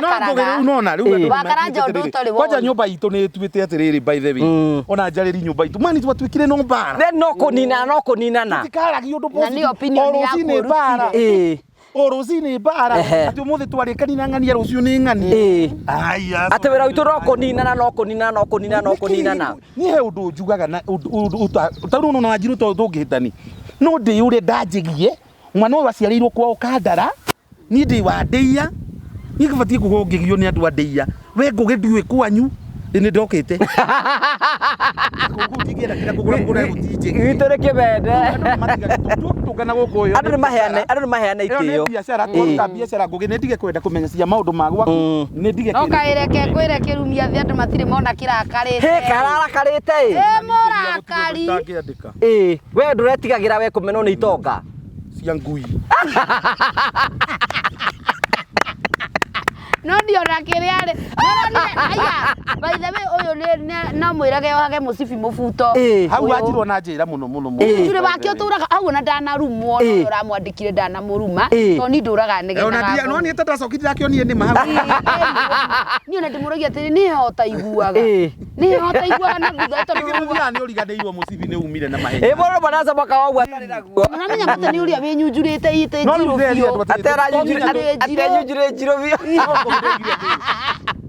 Ũrakaraga. rĩu nona rĩu Ĩĩ. andũ Wakaranja nĩmatuĩte ũndũ atĩrĩrĩ, ũtarĩ kwanja woni. nyũmba itũ nĩ ĩtuĩte atĩrĩrĩ by the way ona njarĩri nyũmba itũ mani twatuĩkire no mbara Then no kũninana no kũninana tikaragia ũndũ Na nĩ positive. opinion O rũcinĩ yaku mbara ĩĩ o rũcinĩ mbara Ehe. atĩ ũmũthĩ twarĩkani na ng'ania rũciũ nĩ ng'ania ĩĩ Aya, atĩ wĩra witũ no kũninana no kũninana no kũninana no kũninana niĩ he ũndũ njugaga na ũndũ- ũndũ ũta- ta rĩu nona wanjirũ to tũngĩhĩtani no ndĩyũre ndanjĩgie mwana ũyũ aciarĩirwo kwao kandara niĩ ndĩ wa ndĩia niĩ ngĩbatiĩ kuga ũngĩgio nĩ andũ a ndĩia we ngũgĩ ndiũĩ kwanyu ĩ nĩ ndokĩte Kũu ndingĩenda nginya kũgũra mũgũnda gũtinjĩgie. Gwitũ nĩ kĩmende. Tũngana gũkũ ũyũ Andũ nĩ maheane andũ nĩ maheane ĩyo nĩ itĩo. biacara twaruta biacara ngũgĩ nĩ ndige kwenda kũmenya cia maũndũ ma gwaku nĩ ndige No kaĩreke ngwĩre kĩrumia thĩ andũ matirĩ mona kĩrakarĩte. Hĩ kararakarĩte ĩ. Ĩ mũrakari. Itangĩandĩka Ĩ we ndũretigagĩra we kũmenwo nĩ itonga. cia ngui No ndiona kĩrĩa rĩ. Aya, by the way ũyũ nĩ no mwĩrage ohage mũcibi mũbuto. Ĩ. hau Ũyũ. wanjirwo na njĩra mũno mũno mũno Ĩ. Njure wake ũtũraga hau ona ndanarumwo no Ĩ. ũramwandĩkire ndanamũruma Ĩ. tondũ ni ndũraga Eh, ona ndia no nĩgetha niĩ ta ndacokire ndakĩonire nĩ ma hau niĩ ona ndĩmũragia atĩrĩ nĩ heho ũtaiguaga Ĩ. nĩ heho ũtaiguaga na thutha tondũ Gĩthiaga nĩ ũriganĩirwo mũcibi nĩ umire na mahenya Ĩ mũndũ mwana mwaka wa ũguo atarĩ naguo. Ũramenya mũtĩ nĩ ũrĩa wĩnyunjurĩte ite No rĩu njirũ ndĩreria biũ andũ atĩrĩ, Ateranyunjurĩ atenyunjurĩ njirũ biũ.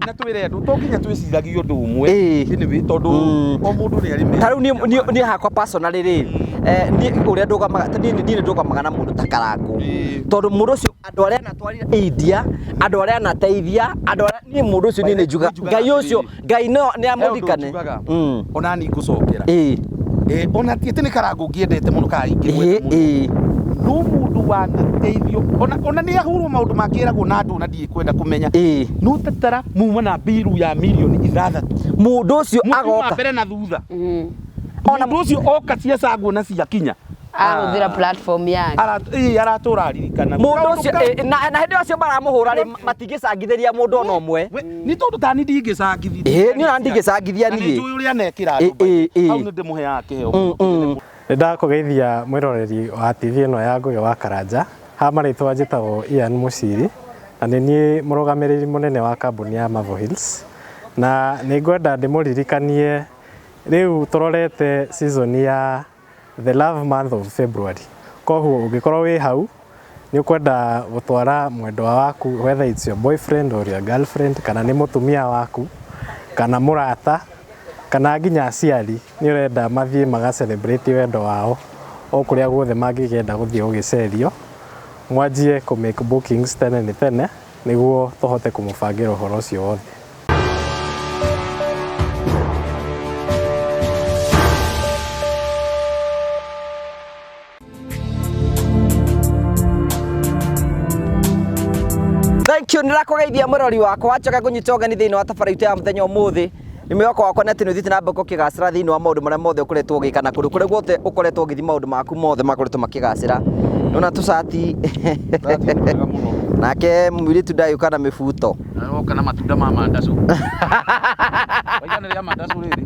na twĩre andũ to nginya twĩciragie ũndũ ũmwe Ĩ. anyway tondũ o mũndũ nĩ arĩ Ta rĩu niĩ niĩ niĩ hakwa personally rĩ eh, niĩ ũrĩa ndũgamaga ta niĩ niĩ nĩ ndũgamaga na mũndũ ta Karangũ Ĩ. tondũ mũndũ ũcio andũ arĩa anatwarire India andũ arĩa anateithia andũ arĩa niĩ mũndũ ũcio niĩ nĩ njuga Njugaga Ngai ũcio atĩrĩrĩ. Ngai no nĩ He ũndũ amũrikane njugaga. Mm. ona ni ngũcokera Ĩ. Eh, ona ti atĩ nĩ karangũ ngĩendete mũno kana Ĩ, ingĩmwenda mũno ĩ. no mũndũ wanateithio ona ona nĩ ahurwo maũndũ makĩragwo na andũ na ndikwenda kũmenya Ĩ. no tatara muma na mbiru ya mirioni ithathatũ Mũndũ ũcio Mũndũ wa agoka mbere na thutha Ona- mũndũ ũcio oka ciacangwo na ciakinya ahũthĩra platform yake aratũra aririkana mũndũ ũcio ĩ, na na hĩndĩ ĩyo acio maramũhũra rĩ matingĩcangithĩria mũndũ ona ũmwe nĩ tondũ tani ndingĩcangithia Ĩ, niĩ ona ndingĩcangithia Na niĩ. nĩ njũĩ ũrĩa anekĩra Ĩ, ĩ, ĩ. andũ hau nĩ ndĩmũheaga kĩheo Nĩ ndakũgeithia mwĩroreri wa TV ĩno ya Ngũgĩ wa Karanja. Ha marĩtwa njĩtagwo Ian Mũciri na nĩ niĩ mũrũgamĩrĩri mũnene wa kambuni ya Marvel Hills. Na nĩ ngwenda ndĩmũririkanie rĩu tũrorete season ya The Love Month of February. Koguo ũngĩkorwo wĩ hau nĩ ũkwenda gũtwara mwendwa waku whether it's your boyfriend or your girlfriend kana nĩ mũtumia waku kana mũrata kana nginya aciari nĩ ũrenda mathiĩ maga celebrate wendo wao o kũrĩa guothe mangĩkenda gũthiĩ gũgĩcerio mwanjie kũ make bookings tene nĩ tene nĩguo tũhote kũmũbangĩra ũhoro ũcio wothe. Thank you nĩrakũgeithia mũrori wakwa wacoka ngũnyita ũgeni thĩinĩ wa tabarĩra itũ ya mũthenya ũmũthĩ nĩ mwĩhoko wakwa nĩ atĩ nĩ ũthiĩte na mbere ũkĩgacĩra thĩinĩ wa maũndũ marĩa mothe ũkoretwo ũgĩka na kũndũ kũrĩa guothe ũkoretwo ũgĩthiĩ maũndũ maku mothe makoretwo makĩgacĩra nona tũcati Cati nĩ twega mũno. nake mũirĩtu ndagĩũka na mĩbuto Aroka na matunda ma mandacu waiga nĩ rĩa mandacu rĩrĩ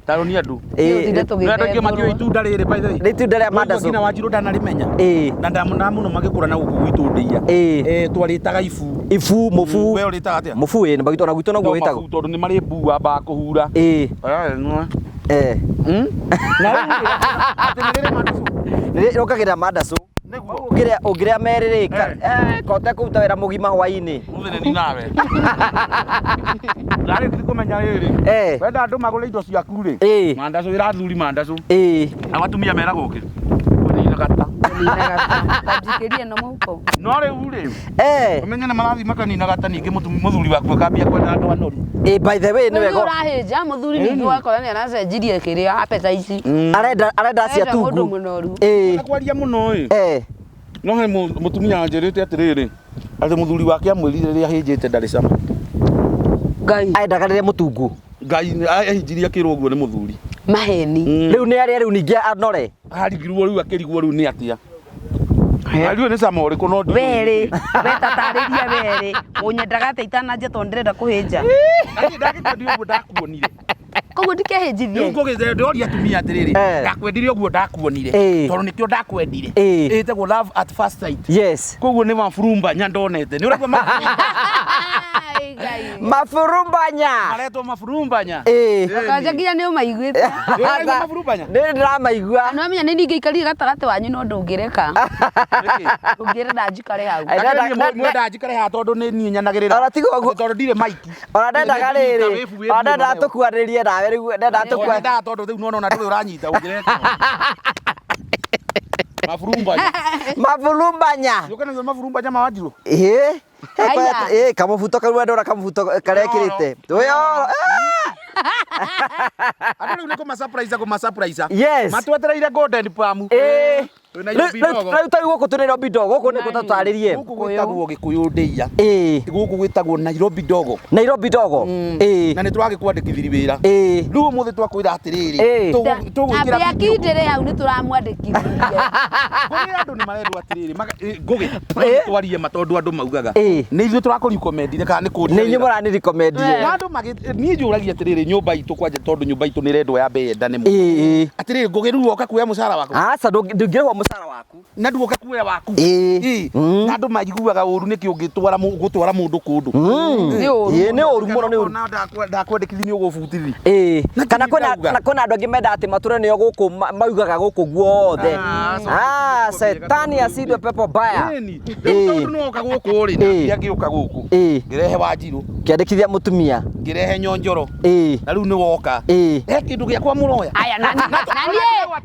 taroni andũ Ĩ, Nĩ Nĩ andũ aingĩ matiũĩ itunda rĩrĩ by the way nĩ itunda rĩa Nĩ mandacu nginya wanjirũ ndanarĩmenya Ĩ. na ndamona mũno magĩkũra na gũkũ gwitũ ndĩia Ĩ. Eh, twarĩtaga ibu ibu mũbu we ũrĩtaga atĩa mũbu ĩ na ona gwitũ noguo No, wĩtagwo mabu, tondũ nĩ marĩ mbuu wambaga kũhura ĩ Eh, nĩ. eh Na rĩu rĩ, atĩ nĩ rĩrĩ mandacu rĩokagĩrĩra mandacu nĩguo ũngĩrĩa ũngĩrĩa merĩ rĩ eh, kote kũruta wĩra mũgima hwainĩ mũthĩ nĩ nawe narĩ ti kũmenya rĩrĩ Eh. wenda andũ magũre indo ciaku rĩ Ĩ. mandacu ĩra athuri mandacu ĩ na atumia meragwo kĩ kũnina gata Tanjikĩrie no mũhuko no rĩu rĩ eh ũmenye nĩ marathiĩ makanina gata ningĩ mũthuri waku akambia kwenda andũ anoru ĩ by the way nĩ Nĩ wega ũrahĩnja mũthuri ningĩ wakora nĩ aracenjirie kĩrĩa appetite arenda arenda cia Arenda mũndũ tungu mũnoru ĩ Na kwaria mũno ĩ eh no he mũtumia wanjĩrĩte atĩrĩrĩ atĩ mũthuri wake amwĩrire rĩrĩa ahĩnjĩte ndarĩ cama Ngai aendaga rĩrĩa mũtungu ngai ahĩnjirie akĩrwo ũguo nĩ mũthuri maheni rĩu nĩ arĩa rĩu ningĩ anore arigirwo rĩu akĩrigwo rĩu nĩ atĩa ariũ nĩ cama ũrĩkũ no ndiũĩ. werĩ we tatarĩria werĩ ũnyendaga atĩa itananjia tondũ ndĩrenda kũhĩnja Na niĩ ndagĩkwendire ũguo ndakuonire koguo rĩu ndikehĩnjithie ngũgĩte ndoria atumia atĩrĩrĩ Eh. ndakwendire ũguo ndakuonire Eh. tondũ nĩkĩo ndakwendire Eh. ĩtagwo love at first sight yes koguo nĩ maburumba nya ndonete nĩ ũraigua maburumba? Maburumbanya. Maretwo maburumbanya. Ĩĩ. Kanja nginya nĩ ũmaiguĩte. Nĩũraigua maburumbanya? Nĩ ndĩramaigua. No amenya nĩ ningĩikarire gatagatĩ wanyu no ndũngĩreka. Ndũngĩrenda njikare hau. Ai, Ndakĩrĩ niĩ mwendaga njikare haha tondũ nĩ niĩ nyanagĩrĩra. Ona tiga ũguo. Tondũ ndirĩ maiki. Ona ndendaga rĩrĩ, ona ndendaga tũkuanĩrie nawe rĩu, ndendaga tũkua. Tũkua. Tondũ rĩu nĩwona ona ndũrĩ ũranyita ũngĩreka. Maburumbanya. Maburumbanya. Nĩũkenagio nĩ maburumbanya ma Wanjirũ? Ĩĩ. Aya. Ĩĩ, kamũbuto kau we ndona kamũbuto karekĩrĩte. Wĩyoro. Andũ rĩu nĩ kũma-surprise kũma-surprise. Yes. Matwetereire Golden Palm. Ĩĩ. Twĩ Nairobi ndogo. Rĩu tarĩu gũkũ twĩ Nairobi ndogo, gũkũ nĩkuo tũtarĩrie. Gũkũ gwĩtagwo Gĩkũyũ ndĩia. Ĩĩ. Gũkũ gwĩtagwo Nairobi ndogo. Nairobi ndogo. Ĩĩ. Na nĩ tũragĩkwandĩkithirie wĩra. Ĩĩ. Rĩu ũmũthĩ twakwĩra atĩrĩrĩ, Ĩĩ. tũgwĩkĩra Ambia kindĩrĩ hau nĩ tũramwandĩkithirie. Ngũgĩ andũ nĩ marendwo atĩrĩrĩ, Ngũgĩ, Ĩĩ. twarie ma tondũ andũ maugaga. Ĩĩ. Nĩ ithuĩ tũrakũrecommendire kana nĩ kũũria Nĩ inyuĩ wĩra. mũranĩrecommendire. Na andũ niĩ njũragia atĩrĩrĩ, nyũmba itũ kwanja tondũ nyũmba itũ nĩ ĩrendwo yambe yendane mũno. Ĩĩ. Atĩrĩrĩ, Ngũgĩ rĩu woka kuoya mũcara waku. Aca ndũngĩrĩhwo mũcara waku. Na nduoka kuoya waku. Ĩĩ. Ĩĩ. Mm. Na andũ maiguaga ũru nĩkĩ ũngĩtwara gũtwara mũndũ kũndũ. Nĩ ũru. Ĩĩ nĩ ũru mũno nĩ ũru. Na ndakwandĩkithia nĩ ũgũbutithia. Ĩĩ. Na Kana kĩndũ kwĩna ndauga. na kwĩna andũ angĩ mendaga atĩ matũre nĩo gũkũ maugaga gũkũ guothe. Ah, so- Ah, setani asidwe pepo mbaya. Ĩni. Rĩu tondũ nĩwoka gũkũ rĩ, Ĩĩ. na ngĩũka gũkũ. Ĩĩ. Ngĩrehe Wanjirũ, Kĩandĩkithia mũtumia. ngĩrehe Nyonjoro. Ĩĩ. Na rĩu nĩwoka. Ĩĩ. He kĩndũ gĩakwa mũroya. Aya nani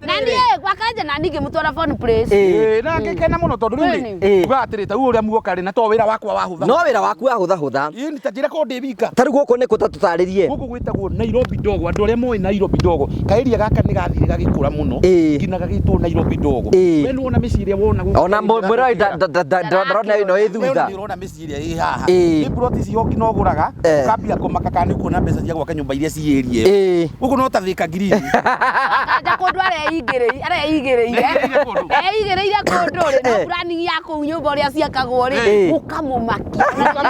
nani wakanja nani ngĩmũtwara phone place. Ĩĩ. Ĩĩ, na ngĩkena mũno tondũ rĩu rĩ, Ĩĩ. ugaga atĩrĩ ta rĩu ũrĩa muoka rĩ, na to wĩra wakwa wahũtha. No wĩra waku wahũthahũtha. Ĩĩ, ta njĩra korwo ndĩ wika. Ta rĩu gũkũ nĩkũ ta tũtarĩrie. Gũkũ gwĩtagwo Nairobi Dogo. Andũ arĩa moĩ Nairobi Dogo, kaĩria gaka nĩ gathire gagĩkũra mũno Ĩĩ. nginya gagĩtwo Nairobi Dogo. Ĩĩ. We nĩwona mĩciĩ ĩrĩa wona gũkũ Ona mwĩrori ndarona ĩno ĩ We thutha. nĩ ũrona mĩciĩ ĩrĩa ĩ haha. Ĩĩ. Nĩ ploti ciho nginya ũgũraga, Eh. ũkambia kũmaka kana nĩ ũkuona mbeca cia gwaka nyũmba iria ciĩ area ĩyo. Ĩĩ. Gũkũ no ta Thika Green. Kanja kũndũ areigĩrĩire Areigĩrĩire kũndũ. areigĩrĩire kũndũ rĩ no planning ya kũu nyũmba ũrĩa ciakagwo rĩ Ĩĩ. ũkamũmakia.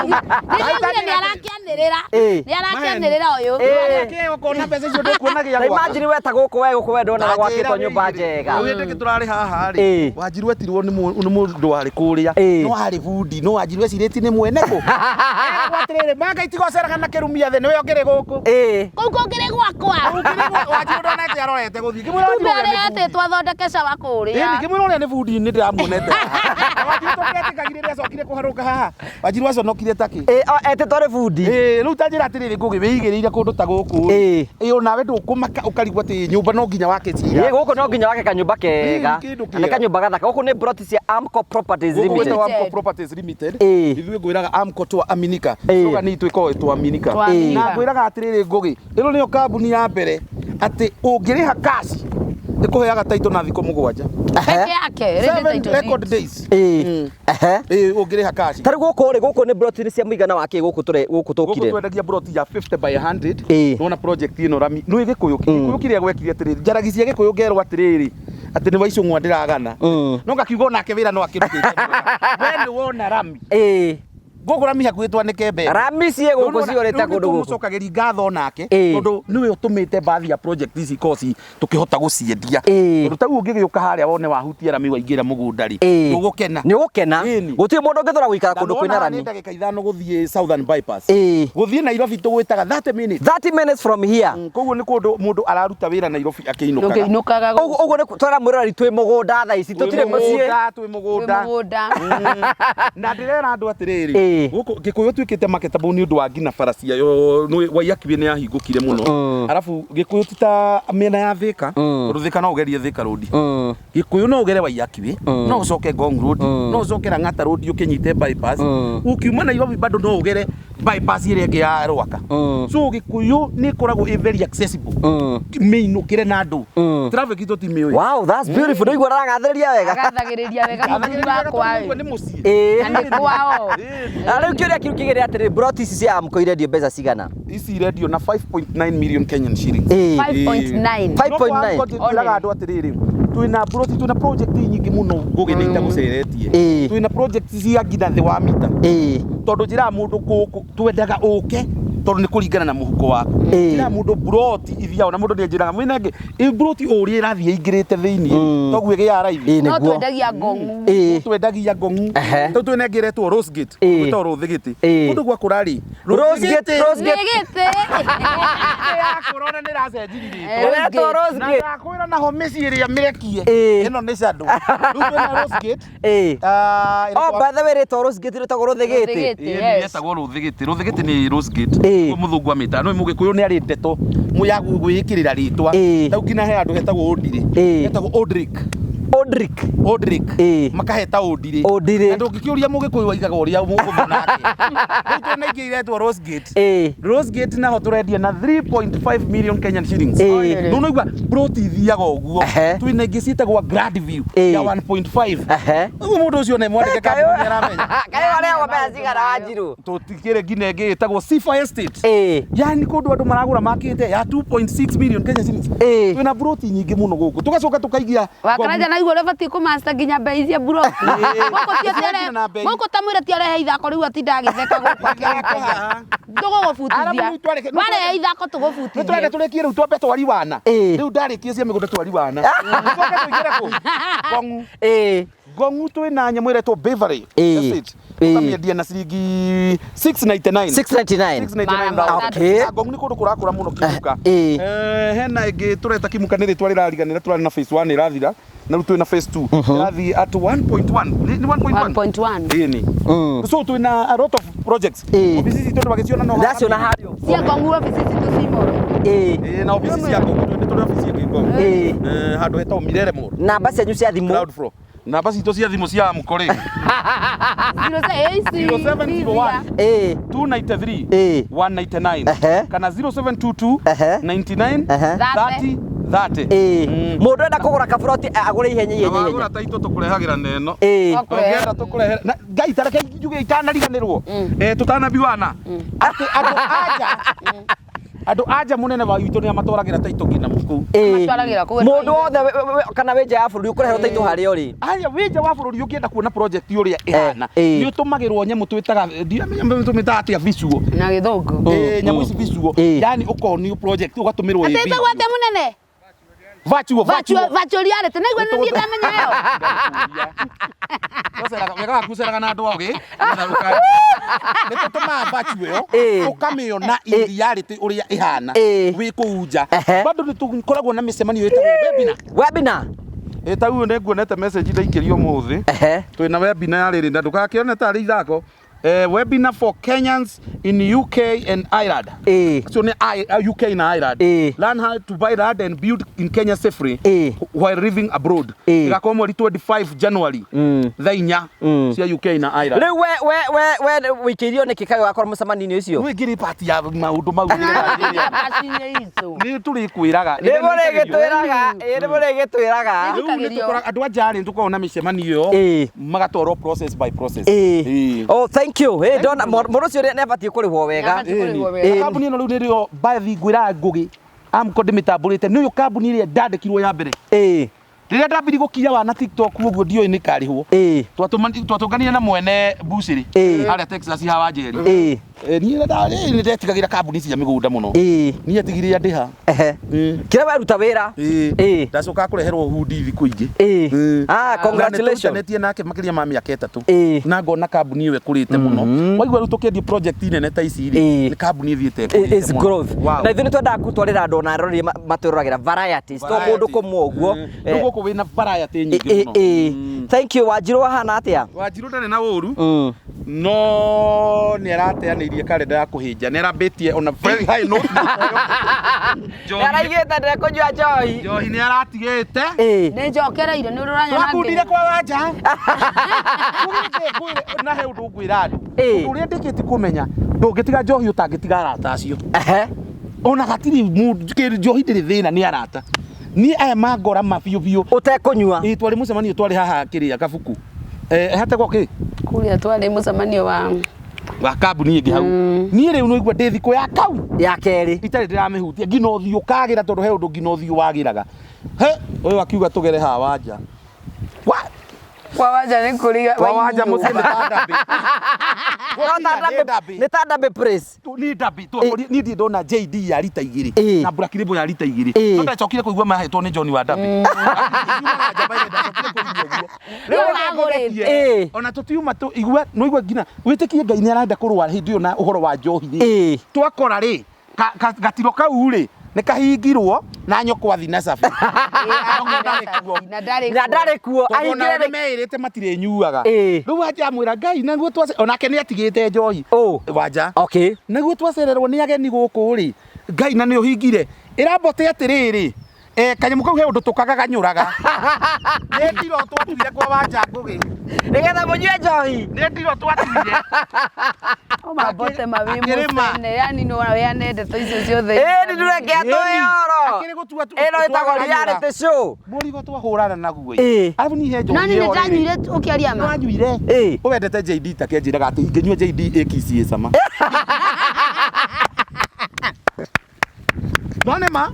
Nĩndĩraugire nĩ arakĩanĩrĩra. Ĩĩ. Nĩ arakĩanĩrĩra ũyũ. Ĩĩ. Kĩo ũkona mbeca icio ndũkuona gĩa Ta gwaka. imagine we ta gũkũ we gũkũ we ndonaga gwakĩtwo nyũmba njega. Ũgĩte tũrarĩ haha Ĩĩ. rĩ. Wanjiru etirwo nĩ mũndũ warĩ kũrĩa. Ĩĩ. No arĩ bundi, no Wanjiru ecirĩtie nĩ mwene kũ. Eragwo atĩrĩrĩ, manga itigoceraga na kĩrumia thĩ nĩwe ũkĩrĩ gũkũ. Ĩĩ. Kũu kũngĩrĩ gwakwa. Wanjiru ndonete arorete gũthiĩ. Ngĩmwĩra Wanjiru Kumbe ũrĩa nĩ arĩa bundi. etĩtwo athondeke cawa kũrĩa. Ĩni ngĩmwĩra ũrĩa nĩ bundi nĩ ndĩramuonete. Na Wanjiru tũtietĩkagire rĩrĩa acokire kũharũka haha. Wanjiru aconokire takĩ. Ĩĩ, etĩtwo arĩ bundi. Ĩĩ, rĩu ta njĩra atĩrĩrĩ Ngũgĩ wĩigĩrĩire kũndũ ta gũkũ Ĩĩ. Ĩĩ onawe ndũkũmaka ũkarigwo atĩ nyũmba no nginya wake cira. Ĩĩ gũkũ no nginya wake kanyũmba kega. Ĩĩ, kĩndũ Na nĩ kĩega. kanyũmba gathaka. Gũkũ nĩ ploti cia Amco Properties Gũkũ Limited. gwĩtagwo Amco Properties Limited. Ĩĩ. Ithuĩ ngwĩraga Amco twa Aminika. Ĩĩ. Slogan itũ ĩkoragwo ĩtwa Aminika. Twa-Aminika. Na ngwĩraga atĩrĩrĩ Ngũgĩ, ĩno nĩyo kambuni ya mbere atĩ ũngĩrĩha cash ĩkũheaga title na thikũ 7. Peke yake. Rĩrĩ Seven title record deed. days. Ĩĩ. Ehe. Ĩĩ ũngĩrĩha cash. Ta rĩu gũkũ rĩ, gũkũ nĩ ploti nĩ cia mũigana wa kĩ gũkũ tũre gũkũ Gũkũ tũkire. twendagia ploti ya 50 by 100. Ĩĩ. Nĩwona project ĩno rami. Nĩ Gĩkũyũ. Gĩkũyũ kĩrĩa gwekire atĩrĩrĩ, njaragi cia Gĩkũyũ ngerwo atĩrĩrĩ, atĩ nĩ waicũng'wa ndĩragana. No ngakiuga onake wĩra no akĩrutĩte. We nĩ wona rami. Ĩĩ. Gũkũ rami hakuhĩ twanĩke mbembe. Rami ciĩ gũkũ cihũrĩte kũndũ gũkũ. Tũmũcokagĩria ngatho nake Ĩĩ. tondũ nĩwe ũtũmĩte bathi ya project ici ikorwo tũkĩhota gũciendia. Ĩĩ. Tondũ ta rĩu ũngĩgĩũka harĩa wone wahutia rami waingĩra mũgũnda rĩ, Ĩĩ. ndũgũkena. Nĩ ũgũkena. Ĩni. Gũtirĩ mũndũ ũngĩthũra gũikara Na kũndũ nĩwona kwĩna haha rami. nĩ ndagĩka 5 gũthiĩ Southern Bypass. Ĩĩ. Gũthiĩ Nairobi tũgwĩtaga 30 minutes. 30 minutes from here. Koguo nĩ kũndũ mũndũ araruta wĩra Nairobi akĩinũkaga. Ndũngĩinũkaga Ũguo ũguo nĩ twara mwĩroreri twĩ mũgũnda thaa ici tũtirĩ mũciĩ. Twĩ mũgũnda. Twĩ mũgũnda. Na ndĩrera andũ atĩrĩrĩ, Ĩĩ. gũkũ Gĩkũyũ tuĩkĩte marketable nĩ ũndũ wa nginya bara ciayo nĩ Waiyaki nĩ yahingũkire mũno. Arabu Gĩkũyũ ti ta mĩena ya Thika, tondũ Thika no ũgerie Thika Road. Gĩkũyũ no ũgere Waiyaki no ũcoke Ngong Road, no ũcoke Lang'ata Road ũkĩnyite bypass. Ũkiuma Nairobi bado no ũgere bypass ĩrĩa ĩngĩ ya Rwaka. So Gĩkũyũ nĩ ĩkoragwo ĩ very accessible. Mĩinũkĩre na andũ. Traffic itũ ti mĩũĩ. Wow, that's beautiful. Ndũigua ũragathĩrĩria wega. Agathagĩrĩria wega mũthuri wakwa. Nĩ mũciĩ. Ĩĩ. Na nĩ kwao. Na rĩu kĩũria kĩu kĩgĩrĩ atĩrĩ, ploti ici cia Amco irendio mbeca cigana? Ici irendio na 5.9 million Kenyan shillings. Ĩĩ. 5.9. 5.9. Njĩraga andũ atĩrĩrĩ, twĩna ploti, twĩna project nyingĩ mũno Ngũgĩ nĩ itagũceretie. Ĩĩ. Twĩna project cia nginya thĩ wa mita. Ĩĩ. Tondũ njĩraga mũndũ gũkũ twendaga ũke Tondũ nĩ kũringana na mũhuko waku. Ĩĩ. Njĩraga mũndũ mburoti ithiaga na mũndũ nĩ anjĩraga mwĩnenge ĩ mburoti o ũrĩa ĩrathiĩ ĩingĩrĩte thĩiniĩ toguo ĩgĩaga raithi. Ĩĩ No nĩguo. twendagia ngong'u. Ĩĩ. Twendagia ngong'u. Ehe. Tondũ twĩna ĩngĩ ĩretwo Rose Gate. Ĩĩ. Gwĩtagwo Rũthĩgĩtĩ. Ĩĩ. Kũndũ gwakũra rĩ. Rose Gate, Rose Nĩ Gate. gĩtĩ. Yakũra ona nĩ ĩracenjirie rĩtwa. Eh, Ĩretwo Rose Na Gate. ndakwĩra naho mĩciĩ ĩrĩa mĩrekie Ĩĩ. ĩno nĩ shadow. Rĩu twĩna Rose Gate. Ĩĩ. Ah, Oh, by the way, rĩtwa Rose Gate rĩtagwo Rũthĩgĩtĩ. Rũthĩgĩtĩ. Ĩĩ, Yes. yetagwo Rũthĩgĩtĩ. Rũthĩgĩtĩ nĩ Rose Gate. Ĩĩ. Ũguo mũthũngũ amĩtaga. No mũgĩkũyũ nĩ arĩ ndeto ya gwĩkĩrĩra rĩtwa. Ĩĩ. Rĩu nginya he handũ hetagwo Ũndirĩ. Ĩĩ. Hetagwo Odrick. Odrick. Odrick. Ĩĩ. Makaheta Ũndirĩ. Ũndirĩ. Na ndũngĩkĩũria mũgĩkũyũ aigaga ũrĩa mũgũthũ nake. Rĩu twĩna ingĩ iretwo Rose Gate. Ĩĩ. Rose Gate naho tũrendia na 3.5 million Kenyan shillings. Ĩĩ. Rĩu nĩigua plot ithiaga ũguo. Ehe. Twĩna ingĩ ciĩtagwo Grand View Ĩĩ. ya 1.5. Ehe. Ũguo mũndũ ũcio nĩ mwandĩke kambuni aramenya. Kaĩ warehwo mbeca cigana Wanjiru? Tũtikĩrĩ nginya ĩngĩ ĩtagwo Sifa Estate. Ĩĩ. Yani kũndũ andũ maragũra makĩte ya 2.6 million Kenya shillings. Ĩĩ. Twĩna ploti nyingĩ mũno gũkũ. Tũgacoka tũkaigia Wakaranja naigua ũrĩa ũbatiĩ kũmaster nginya mbei cia mburoti. Gũkũ ti atĩ Nginya na mbei. gũkũ ta mwĩra ti arehe ithako rĩu atinda agĩtheka gũkũ akĩrutagia. Tũgũgũbutithia. Arabu rĩu twareke- Warehe ithako nä tå renda tũgũbutithie. tå rä kie rä u twambe twari wana Ĩĩ. rä u ndarä kie cia mä gå nda twari wana tåcoke tå ingä re kå ngong'u Ĩĩ. ngong'u twä na nyamå ĩretwo Beverly Ĩĩ. Estate. Ĩĩ. Tũkamĩendia na ciringi 699 699. 699,000. Okay. Na ngong'u nä kå ndå kå rakå ra må no kimuka Ĩĩ. Hena ĩngä tå reta kimuka nä rä twa rä rariganä ra tå rarä na phase 1 ĩrathira na rä u twä na phase 2 ĩrathiĩ at 1.1 nĩ 1.1 1.1. ĩni so twä na a lot of projects Ĩĩ. obici citå ndå wagĩciona no Ndaciona harĩa ũguo. Cia ngong'u obici citũ ci moro. Ĩĩ. Ĩĩ, na obici cia Ngong'u nĩ tũrĩ obici ĩngĩ Ngong'u. Ĩĩ. Handũ hetagwo Mirere Mall. Namba cianyu cia thimũ. Ground floor. Namba citũ cia thimũ cia Amko rĩ 0701 Ĩĩ. 293 Ĩĩ. 199 Ehe. kana 0722 Ehe. 99 Ehe. 30 30. Ĩĩ. Mũndũ enda kũgũra kaburoti agũre ihenya ihenya ihenya. Wagũra taitũ tũkũrehagĩra neno. Ĩĩ. Ũngĩenda tũkũrehere na Ngai tareke njuge itanariganĩrwo. Tũtanabiwana. Atĩ andũ anja andũ anja mũnene wa witũ nĩ amatwaragĩra taitũ nginya kũu. Ĩĩ. Matwaragĩra kũu. Mũndũ wothe kana wĩ nja ya bũrũri ũkũreherwo taitũ harĩa ũrĩ. Aya wĩ nja wa bũrũri ũngĩenda kuona project ũrĩa ĩhana ĩĩ. nĩ ũtũmagĩrwo nyamũ twĩtaga ndiramenya tũmĩtaga atĩa visual. Na gĩthũngũ. Nyamũ ici visual Ĩĩ. yani ũkonio project ũgatũmĩrwo Atĩ ĩ ĩtagwo atĩa mũnene? virtual Virtual virtual reality. Naigua nĩ niĩ ndamenya ĩyo. Ũceraga- wega waku ũceraga na andũ ogĩ nĩ tũtũmaga virtual ĩyo Ĩĩ. ũkamĩona in reality ũrĩa ĩhana Ĩĩ. wĩ kũu nja Ehe. bado nĩ tũkoragwo na mĩcemanio ĩtagwo webinar Webinar. ĩ ta rĩu nĩ nguonete message ndaikĩrio ũmũthĩ Ehe. twĩna webinar ya rĩrĩ na ndũgakĩone tarĩ ithako webinar for Kenyans in UK and Ireland. Ĩĩ. So nĩ UK na Ireland. Ĩĩ. Learn how to buy land and build in Kenya safely Ĩĩ. while living abroad. Ĩĩ. Ĩgakorwo mweri 25 January thaa inya cia UK na Ireland. Rĩu we we wĩikĩirio nĩkĩ kaĩ ũgakorwo mũcemanio-inĩ ũcio? Rĩu ĩngĩrĩ part ya maũndũ mau Mbaci-inĩ icio. nĩ tũrĩkwĩraga. Nĩ mũrĩgĩtwĩraga, ĩĩ nĩ mũrĩgĩtwĩraga. Rĩu nĩ tũkoraga andũ a nja rĩ nĩ tũkoragwo na mĩcemanio ĩyo Ĩĩ. magatwarwo process by process. Ĩĩ. Ĩĩ. Oh, thank you. Ĩĩ ndona mũndũ ũcio nĩ abatiĩ kũrĩhwo wega. Nĩ abatiĩ kũrĩhwo wega. Ĩĩ. Kambuni ĩno rĩu nĩrĩo bathi ngwĩra Ngũgĩ Amco ndĩmĩtambũrĩte nĩ ũyũ kambuni ĩrĩa ndandĩkirwo ya mbere Ĩĩ. rĩrĩa ndambirie gũkinya wana TikTok ũguo ndioĩ nĩ karĩhwo Ĩĩ. Twatũnganire na mwene bucĩrĩ Ĩĩ. harĩa Texas ha Wanjeri. Ĩĩ. Niĩ nĩ ndetigagĩra kambuni cia mĩgũnda mũno. Ĩĩ. Niĩ atigire andĩha. Ehe. Ĩĩ. Kĩrĩa weruta wĩra. Ĩĩ. Ĩĩ. Ndacoka kũreherwo hundi thikũ ingĩ. Ĩĩ. Ĩĩ. Ah, congratulations. Na nĩtũrutanĩtie nake makĩria ma mĩaka ĩtatũ. Ĩĩ. Na ngona kambuni ĩyo ĩkũrĩte mũno. Waigua rĩu tũkĩendia project nene ta ici rĩ, Ĩĩ. nĩ kambuni ĩthiĩte ĩkũrĩte Is mũno. growth. Wow. Na ithuĩ nĩ twendaga gũtwarĩra andũ ona arori matwĩroragĩra varieties. To kũndũ kũmwe ũguo. Rĩu gũkũ wĩna variety nyingĩ Ĩĩ, mũno. ĩĩ. Thank you. Wanjirũ wahana atĩa? Wanjirũ ndarĩ na ũru no nĩ arateanĩirie karenda ya kũhĩnja nĩ arambĩtie on a very high note. Nĩ araigĩte ndekũnyua njohi. Njohi nĩ aratigĩte. Ĩĩ. Nĩ njokereire nĩ ũranyona Twakundire kwa wanja. Ngwĩre- ngwĩre- na he ũndũ ngwĩra andũ. Ĩĩ. Ũndũ ũrĩa ndĩkĩtie kũmenya ndũngĩtiga njohi ũtangĩtiga arata acio. Ehe. Ona hatirĩ mũndũ kĩ- njohi ndĩrĩ thĩna nĩ arata. Niĩ aya mangora ma biũ biũ. Ũtekũnyua. Ĩĩ twarĩ mũcemanio twarĩ haha kĩrĩa kabuku. Hategwo kĩ? Kũrĩa twarĩ mũcemanio wa Wa kambuni ĩngĩ hau. Niĩ rĩu nĩigua ndĩ thikũ ya kau. Ya kerĩ. Itarĩ ndĩramĩhutia nginya ũthiũ kagĩra tondũ he ũndũ nginya ũthiũ wagĩraga. He ũyũ akiuga tũgere haha wanja. Wa kwa wanja nĩ kũrĩ kwa wanja mũciĩ nĩ ta ndambĩ. No ta Ndambi. nĩ ta ndambi praise. Ni ndambi ni ndi ndona JD ya rita igiri Ĩĩ. na Black Label ya rita igiri Ĩĩ. no ndacokire kũigua mahetwo nĩ John wa Ndambi Ngiugaga njamba ĩrĩa ndacokire kũigua ũguo. Rĩu Rĩu reke wagũrĩte. ngũthekie. Ĩĩ. Ona tũtiuma tũ igua no igua nginya wĩtĩkie Ngai nĩ arenda kũrũa hĩndĩ ĩyo na ũhoro wa njohi rĩ Ĩĩ. twakora rĩ gatiro kau rĩ nĩ kahingirwo na nyokwa thi na cabi Nyokwa ndarĩ kuo. Na ndarĩ Na ndarĩ kuo. Tondũ onao Ahingire nĩ meĩrĩte matirĩnyuaga Ĩĩ. rĩu wanja amwĩra Ngai naguo twace onake nĩ atigĩte njohi Ũ. wanja Okay. naguo twacererwo nĩ ageni gũkũ rĩ Ngai na nĩ ũhingire ĩrambote atĩrĩrĩ eh, kanyamũ kau he ũndũ tũkagaganyũraga nĩ ndiro twatuire kwa wanja ngũgĩ Nĩgetha mũnyue njohi. nĩ ndiro twatuire Mambote mawi Akĩrĩma. mũcene yani no weane ndeto icio ciothe. Ĩĩ nĩ ndũreke atwĩyoro. Akĩrĩ gũtua tu- Ĩno ĩtagwo twagaganyũra. reality show. Mũrigo twahũrana naguo Ĩĩ. arabu niĩ he njohi No ni ĩyo rĩrĩ. ndanyuire ũkĩaria ma. Nĩwanyuire Ĩĩ. ũwendete JD take njĩraga atĩ ingĩnyua JD ĩkici ĩ cama no nĩ ma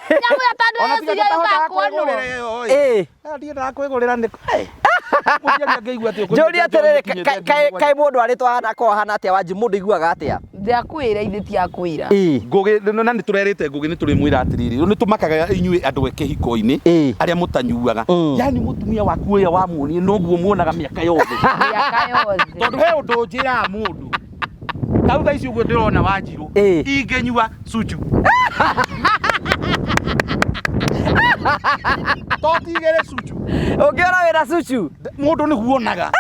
Nyamũ ya tandũ Ona tiga yeciria tũtahotaga yũgakuonwo. kwĩgũrĩra ĩyo ĩ. Ĩĩ. Ah, ndiendaga kwĩgũrĩra nĩ Mũciari angĩigua atĩ ũkũnyuĩte Njũrie atĩrĩrĩ njohi kaĩ ũkinyĩte mũndũ arĩtwo ahana akorwo ahana atĩa Wanji mũndũ aiguaga atĩa? Ndakwĩra ithe ti akwĩra. Ĩĩ. Ngũgĩ na nĩ tũrerĩte Ngũgĩ nĩ tũrĩmwĩra atĩrĩrĩ rĩu nĩ tũmakaga inyuĩ andũ a kĩhiko-inĩ Ĩĩ. arĩa mũtanyuaga Mm. yani mũtumia waku ũrĩa wamuonire noguo muonaga mĩaka yothe Mĩaka yothe. tondũ he ũndũ njĩraga mũndũ tau thaa ici ũguo ndĩrona Wanjirũ Ĩĩ. ingĩnyua cucu to tigĩrĩ cucu Ũngĩona wĩna cucu. mũndũ nĩguo onaga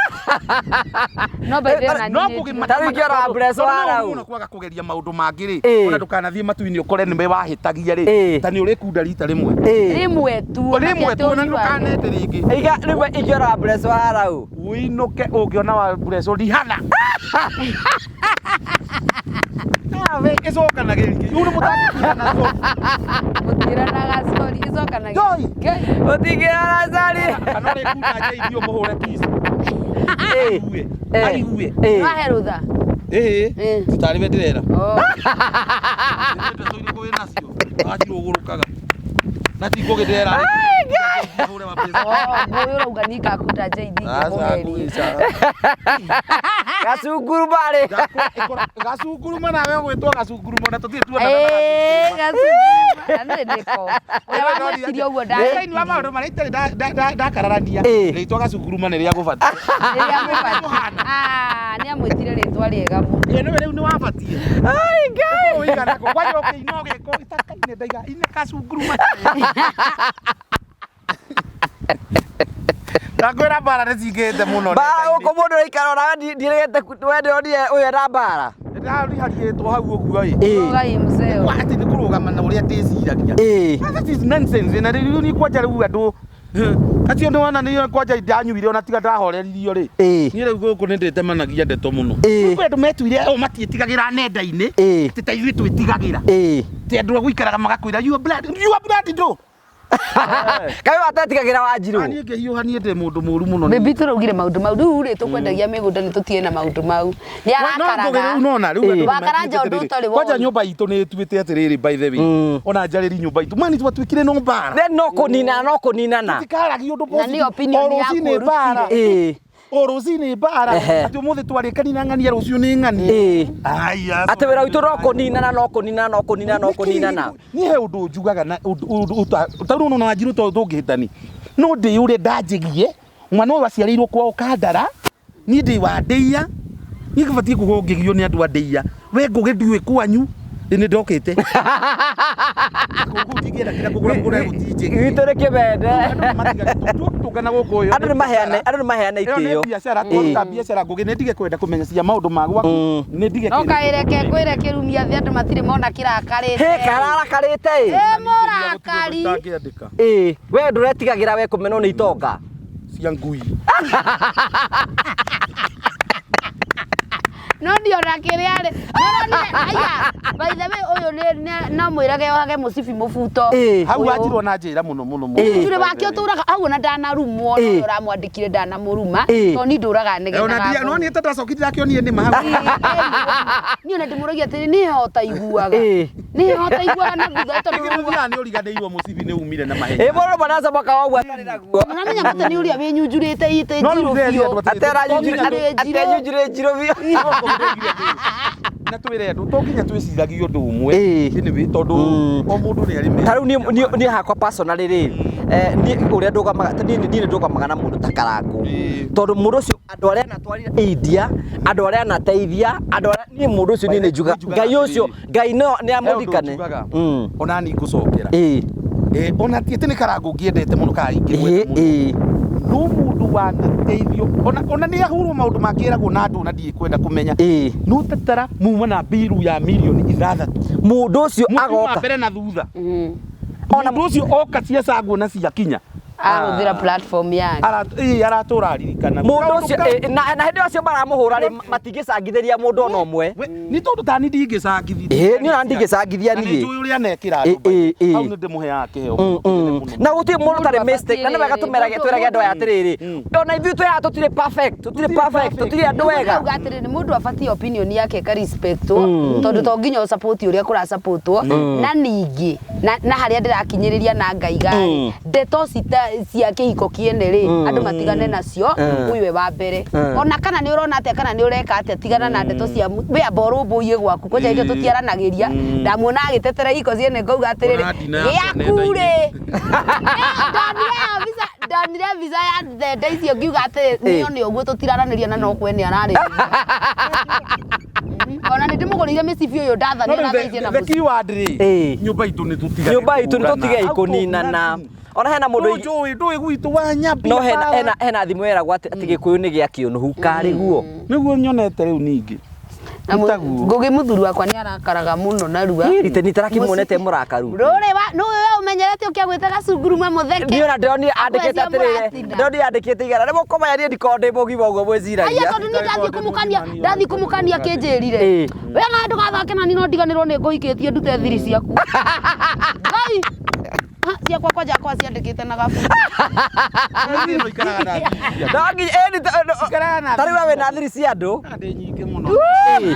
No by the way, na no niĩ ngũgĩ Ta rĩu ingĩona wa Bless Warau. mũno kwaga kũgeria maũndũ mangĩ rĩ Ĩĩ. ona ndũkanathiĩ matu-inĩ ũkore nĩwe wahĩtagia rĩ Ĩĩ. ta nĩ ũrĩkunda rita rĩmwe Ĩĩ. Rĩmwe tu. rĩmwe tu ona ndũkanete rĩngĩ Iga rĩmwe ingĩona wa Bless Warau. ũinũke ũngĩona wa Bless rihana nawe ĩcokanagĩrĩria rĩu nĩ mũtangĩtigana Mũtiranaga sorry ĩcokanagia. Joy. Ngai. Ũtingĩona sorry. kana ũrĩkunda nja irio mũhũre kiss Ĩĩ. aigue Ĩĩ. aigue Ĩĩ. Wahe rũtha. ĩĩ Ĩĩ. titarĩ we ndĩrera Oh. Nĩ ndeto irĩkũ wĩ nacio Wanjirũ ũgũrũkaga na ti ngũgĩ ndĩrera hũre wa Bless. Oh, ngũyũ ũrauga ningakunda JD Aca, ngĩkũgerie. ngũgĩ, ca. Gacunguru marĩ. Gacunguruma nawe ũgwĩtwo gacunguruma na tũtirĩ tuonana na Ĩĩ, gacunguruma. Na nĩ ndĩko. Ũrĩa wamwĩtirie ũguo Thĩinĩ wa maũndũ marĩa itarĩ ndakararania Ĩĩ. rĩtwa gacunguruma nĩ rĩa gũbatie Rĩrĩa amũbatiĩ. Ah, nĩ amwĩtire rĩtwa rĩega mũno. Ĩĩ nĩwe rĩu nĩ wabatie Ai Ngai. ũigana kũ kwanja ũkĩina ũgĩkwo itakaine ndaiga ine gacunguruma ndakwĩra mbara nĩ cingĩhĩte mũno Mbara gũkũ mũndũ araikara onawe ndirĩgĩte we ndĩronire ũyũ ena mbara. ndariharĩtwo hau ũguo ĩ Ĩĩ. Ngai mzee. Kwa atĩ nĩ kũrũgama na ũrĩa ndĩciragia Ĩĩ. That is nonsense na rĩu ni kwanja rĩu andũ acio nĩ wona nĩ kwanja ndanyuire ona tiga ndahoreririo rĩ Ĩĩ. niĩ rĩu gũkũ nĩ ndĩtemanagia ndeto mũno Ĩĩ. kwĩ andũ metuire o matiĩtigagĩra nenda-inĩ Ĩĩ. atĩ ta ithuĩ twĩtigagĩra Ĩĩ. ti andũ a gũikaraga magakwĩra you are blood you are blood do Kaĩ watetigagĩra Wanjirũ. niĩ ngĩhiũha niĩ ndĩ mũndũ mũru mũno Baby tũraugire maũndũ mau rĩu rĩ tũkwendagia mĩgũnda nĩ tũtige na maũndũ mau nĩ No, Ngũgĩ, rĩu arakaraga nona rĩu andũ Wakaranja nĩmatuĩte ũndũ atĩrĩrĩ, ũtarĩ kwanja woni. nyũmba itũ nĩ ĩtuĩte atĩrĩrĩ by the way Mm. ona njarĩri nyũmba itũ mani twatuĩkire no mbara Then no kũninana no kũninana. tikaragia ũndũ Na nĩ positive. opinion O rũcinĩ yaku mbara Ĩĩ. o rũcinĩ mbara Ehe. atĩ ũmũthĩ twarĩkani na ng'ania rũciũ nĩ ng'ania Ĩĩ. Aya, Atĩ wĩra witũ no kũninana no kũninana no kũninana no kũninana. Niĩ he ũndũ njugaga na ũndũ ta rĩu nona Wanjirũ to tũngĩhĩtani no ndĩyũre ndanjĩgie mwana ũyũ aciarĩirwo kwao Kandara niĩ ndĩ wa ndĩia niĩ ngĩbatiĩ kuga ũngĩgio nĩ andũ a ndĩia we Ngũgĩ ndiũĩ kwanyu ĩ nĩ ndokĩte Kũu ndingĩenda nginya kũgũra mũgũnda gũtinjĩgie Gwitũ nĩ kĩmende. tũngana gũkũ ũyũ Andũ nĩ maheane andũ nĩ maheane ĩyo nĩ itĩo. biacara twaruta biacara Ngũgĩ nĩ ndige kwenda kũmenya cia maũndũ ma gwaku nĩ ndige no kaĩreke ngwĩre kĩrumia thĩ andũ matirĩ mona kĩrakarĩte Hĩ kararakarĩte ĩ. ĩ mũrakari Itangĩandĩka Ĩĩ. We ndũretigagĩra we kũmenwo nĩ itonga. cia ngui no ndiona kĩrĩa rĩ no nĩ aya by the way ũyũ nĩ no mwĩrage ohage mũcibi mũbuto Ĩĩ. hau Ũyũ. wanjirwo na njĩra mũno mũno mũno Ĩĩ. Tũrĩ wake ũtũraga hau ona ndanarumwo no Ĩĩ. ũyũ ũramwandĩkire ndanamũruma Ĩĩ. tondũ ni ndũraga ona ndia no negenaga niĩ ta ndacokire ndakĩonire nĩ ma hau niĩ ona ndĩmũragia atĩrĩ nĩ ho ũtaiguaga Ĩĩ. Nĩ hotaiguaga na thutha tondũ Nĩ ũthiaga nĩ ũriganĩirwo mũcibi nĩ umire na mahenya. Ĩ mũndũ manaca mwaka wa ũguo atarĩ naguo. Mũramenya mũtĩ nĩ ũrĩa wĩnyunjurĩte ite No rĩu njirũ ndĩreria biũ. andũ atĩrĩ, Atenyunjurĩ njirũ biũ. Na twĩre andũ to nginya twĩciragie ũndũ ũmwe. Ĩĩ. Anyway, tondũ o mũndũ nĩ arĩ Ta rĩu niĩ hakwa personally rĩ, niĩ ũrĩa ndũgamaga, niĩ nĩ ndũgamaga na mũndũ ta Karangũ. Ĩĩ. Tondũ mũndũ ũcio andũ arĩa anatwarire India, andũ arĩa anateithia, andũ arĩa niĩ mũndũ ũcio niĩ nĩ njuga Njugaga Ngai ũcio atĩrĩrĩ. Ngai no nĩ He ũndũ amũrikane. njugaga. Mm. Ona niĩ ngũcokera. Ĩĩ. Ona ti atĩ nĩ Karangũ ngĩendete mũno kana Ĩĩ ingĩmwenda mũno. ĩĩ. No mũndũ wanateithio ona nĩ ahurwo maũndũ mangĩragwo na andũ na ndikwenda kũmenya. Ĩĩ. No tatara muma na mbiru ya mirioni 6. Mũndũ ũcio Mũndũ wa agoka. mbere na thutha. Ona Mũndũ ũcio oka ciacangwo na ciakinya. Ahũthĩra platform yake. Aratũra aririkana. Mũndũ ũcio na hĩndĩ ĩyo acio maramũhũra rĩ matingĩcangithĩria mũndũ ona ũmwe. Nĩ tondũ tani ndingĩcangithia. Ĩĩ niĩ ona ndingĩcangithia Na niĩ. nĩ njũĩ ũrĩa nekĩra Ĩĩ, andũ by ĩĩ, the way. ĩĩ. Hau nĩ ndĩmũheaga kĩheo mũno. Na gũtirĩ mũndũ ũtarĩ Mũndũ mistake na nĩ wega abatiĩ tũmerage rĩrĩ, twĩrage andũ aya atĩrĩrĩ ona ithuĩ twĩ haha tũtirĩ perfect tũtirĩ perfect tũtirĩ andũ ega. Ndauga atĩrĩrĩ mũndũ abatiĩ opinion yake ĩka respectwo tondũ to nginya ũ support ũrĩa kũra supportwo na ningĩ na harĩa ndĩrakinyĩrĩria na ngaiga rĩ ndeto cia kĩhiko kĩene rĩ andũ matigane nacio ũyũ we wa mbere ona kana nĩ ũrona atĩa kana nĩ ũreka atĩa tigana na ndeto cia we amba ũrũmbũiye gwaku kwanja ithuĩ tũtiaranagĩria ndamuona agĩtetera ihiko ciene ngauga atĩrĩrĩ Ona ndina yakwa gĩaku rĩ nenda-inĩ. ndonire mbica ndonire mbica ya thende icio ngiuga atĩrĩ nĩo nĩ ũguo tũtiraranĩria na no kwene ararĩria ona nĩ ndĩmũgũrĩire mĩcibi ũyũ No ndathanio rĩu na thaa ici ena the mũcibi keyword rĩ Ĩĩ. nyũmba itũ nĩ tũtigage Nyũmba itũ nĩ kũhũrana. tũtigei Out of kũninana. nothing. Ona hena mũndũ Ndũĩ ndũĩ gwitũ wa nyambia no hena hena hena thimũ yeragwo atĩ atĩ gĩkũyũ nĩ gĩa kĩũnũhu karĩ guo. nĩguo nyonete rĩu ningĩ Na mũ- Taguo. Ngũgĩ mũthuri wakwa nĩ arakaraga mũno narua Rite nĩ tarakĩmuonete mũrakaru. rũrĩ wa nũĩ we ũmenyerete ũkĩagwĩte gacunguruma mũtheke Niĩ ona ndĩronire andĩkĩte Akwĩcia atĩrĩrĩ mũratinda. ndĩronire andĩkĩte igana nĩ mũkũmenya niĩ ndikoragwo ndĩ mũgima ũguo Aya mwĩciragia. tondũ niĩ ndathiĩ kũmũkania ndathiĩ kũmũkania kĩnjĩrire Ĩĩ. we na ndũgathake nani no ndiganĩrwo nĩ ngũhikĩtie ndute thiri ciaku Ngai Ha, ciakwa kwanja akwa ciandĩkĩte na gabu Niĩ ikaraga na thiri cia No nginya ĩĩ nĩ Ikaraga na ta rĩu we wĩna thiri cia andũ. andũ. Ndĩ nyingĩ mũno. Ĩĩ.